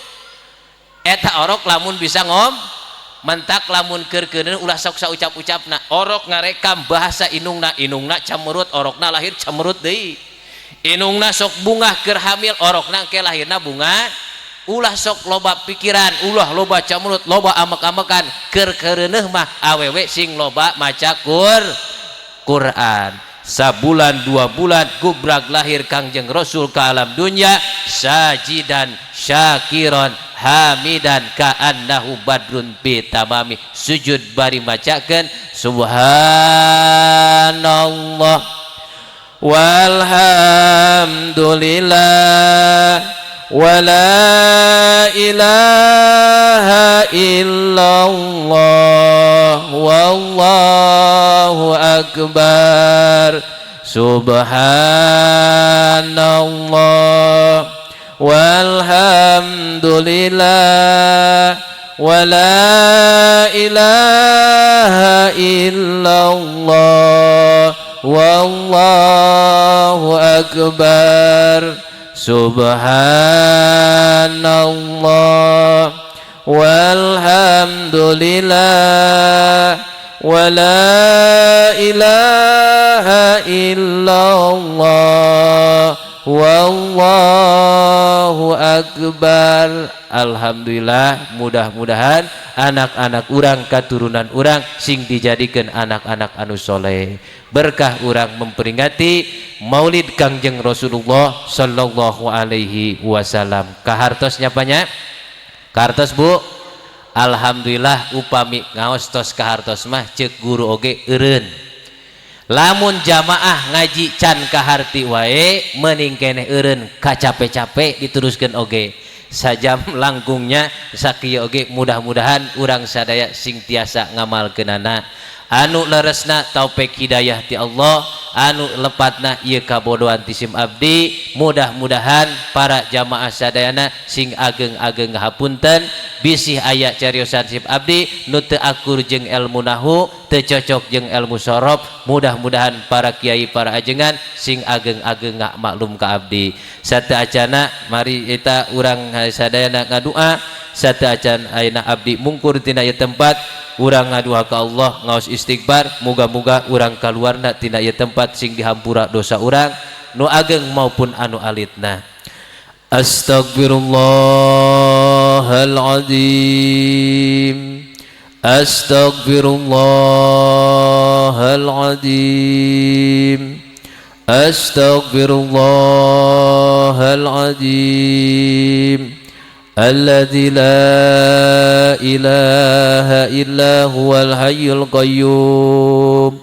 Eta orok lamun bisa ngom mentak lamun keur keureun ulah sok saucap-ucapna. Orok ngarekam bahasa inungna. Inungna camurut, orokna lahir camurut deui. Inungna sok bungah keur hamil, orokna ke lahirna bunga. Ulah sok loba pikiran, ulah loba camurut, loba amek-amekan. Keur keureuneuh mah awewe sing loba maca Quran. Sabulan 2 bulan, gubrak lahir Kangjeng Rasul ke alam dunia, sajidan syakiron hamidan ka'annahu badrun bi tamami. Sujud bari macakeun subhanallah walhamdulillah wala ilaha illallah wallahu akbar. Subhanallah walhamdulillah wala ilaha illallah wallahu akbar. Subhanallah walhamdulillah wala ilaha illallah wallahu akbar. Alhamdulillah, mudah-mudahan anak-anak urang, keturunan urang sing dijadikan anak-anak anu soleh, berkah urang memperingati Maulid Kangjeng Rasulullah Sallallahu Alaihi Wasallam. Kahartos nyapanya, kahartos, Bu? Alhamdulillah, upami ngaos tos kahartos mah cek guru oge eureun. Lamun jamaah ngaji can kaharti wae mending keneh eureun, kacape-cape diteruskeun oge sajam langkungnya sakieu oge. Mudah-mudahan urang sadaya sing tiasa ngamalkeunana. Anu leresna taufik hidayah ti Allah, anu lepatna ieu kabodohan ti sim abdi. Mudah-mudahan para jamaah sadayana sing ageng-ageng hapunten bisih aya cariosan sim abdi nu teu akur jeung ilmu nahu, teu cocok jeung ilmu sorof. Mudah-mudahan para kiai, para ajengan sing ageng-ageng maklum ka abdi. Sateuacana mari kita urang sadayana ngadua. Sateuacan ayeuna abdi mungkur tina ieu tempat, urang ngadua ka Allah, ngaos istighfar. Muga-muga urang kaluarna tina ieu tempat sing dihampura dosa urang nu ageng maupun anu alitna. Astagfirullahaladzim, Astagfirullahaladzim, Astagfirullahaladzim الذي لا إله إلا هو الحي القيوم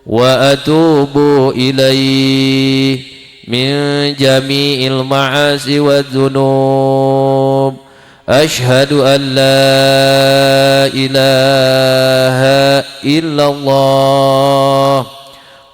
وأتوب إليه من جميع المعاصي والذنوب. أشهد أن لا إله إلا الله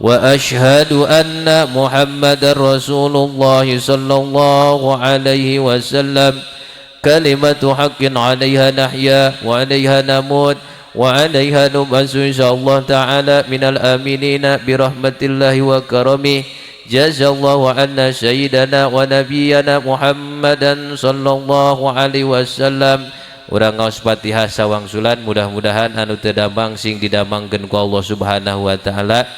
وأشهد أن محمد رسول الله صلى الله عليه وسلم. كلمة حق عليها نحيا وعليها نموت وعليها نبعث إن شاء الله تعالى من الآمنين برحمة الله وكرمه. Jazallahu anna sayyidana wa nabiyana Muhammadan sallallahu alaihi wasallam. Urang ngaos Fatihah sawangsulan, mudah-mudahan anu teu damang sing didamangkeun ku Allah Subhanahu wa taala,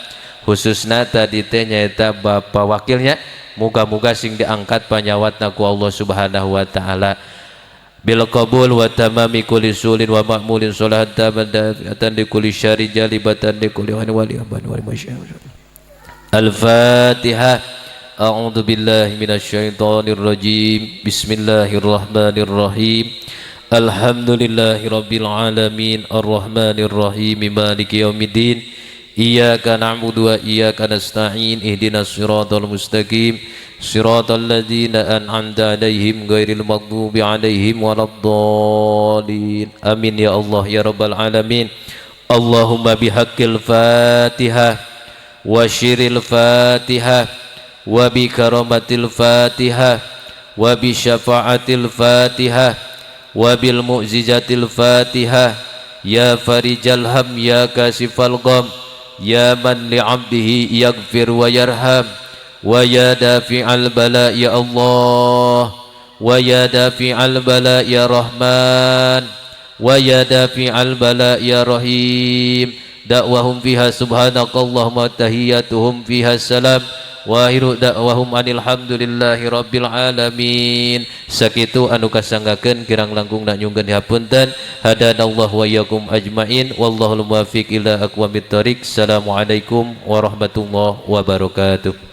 khususna tadi teh nyaeta bapak wakilnya, muga-muga sing diangkat panyawatna ku Allah Subhanahu wa taala bil qabul wa tamami kulli sulin wa ma'mulin solahan taman dafi'atan li kulli syari jalibatan li kulli wali aban wa masyaallah. Al-Fatihah. A'udzu billahi minasyaitonir rajim. Bismillahirrahmanirrahim. Alhamdulillahi rabbil alamin arrahmanir rahim maliki yaumiddin. Iyyaka na'budu wa iyyaka nasta'in ihdinas siratal mustaqim siratal ladzina an'amta 'alaihim ghairil maghdubi 'alaihim waladdallin. Amin ya Allah ya rabbal alamin. Allahumma bihaqqil Fatihah wa syiril Fatihah wa bi karamatil Fatihah wa bi syafa'atil Fatihah wa bil mu'jizatil Fatihah ya farijal ham ya kasifal gham ya man li'abdihi yaghfir wa yarham wa ya dafi'al bala ya Allah wa ya dafi'al bala ya Rahman wa ya dafi'al bala ya Rahim. Da'wahum fiha subhanakallahumma tahiyyatuhum fiha salam wa akhiru da'wahum anil hamdulillahi rabbil alamin. Sakitu anu kasanggakeun kirang langkung nak nyungkeun hapunten. Hadanallahu wa iyyakum ajmain wallahul muwaffiq ila aqwamit thoriq. Assalamualaikum warahmatullahi wabarakatuh.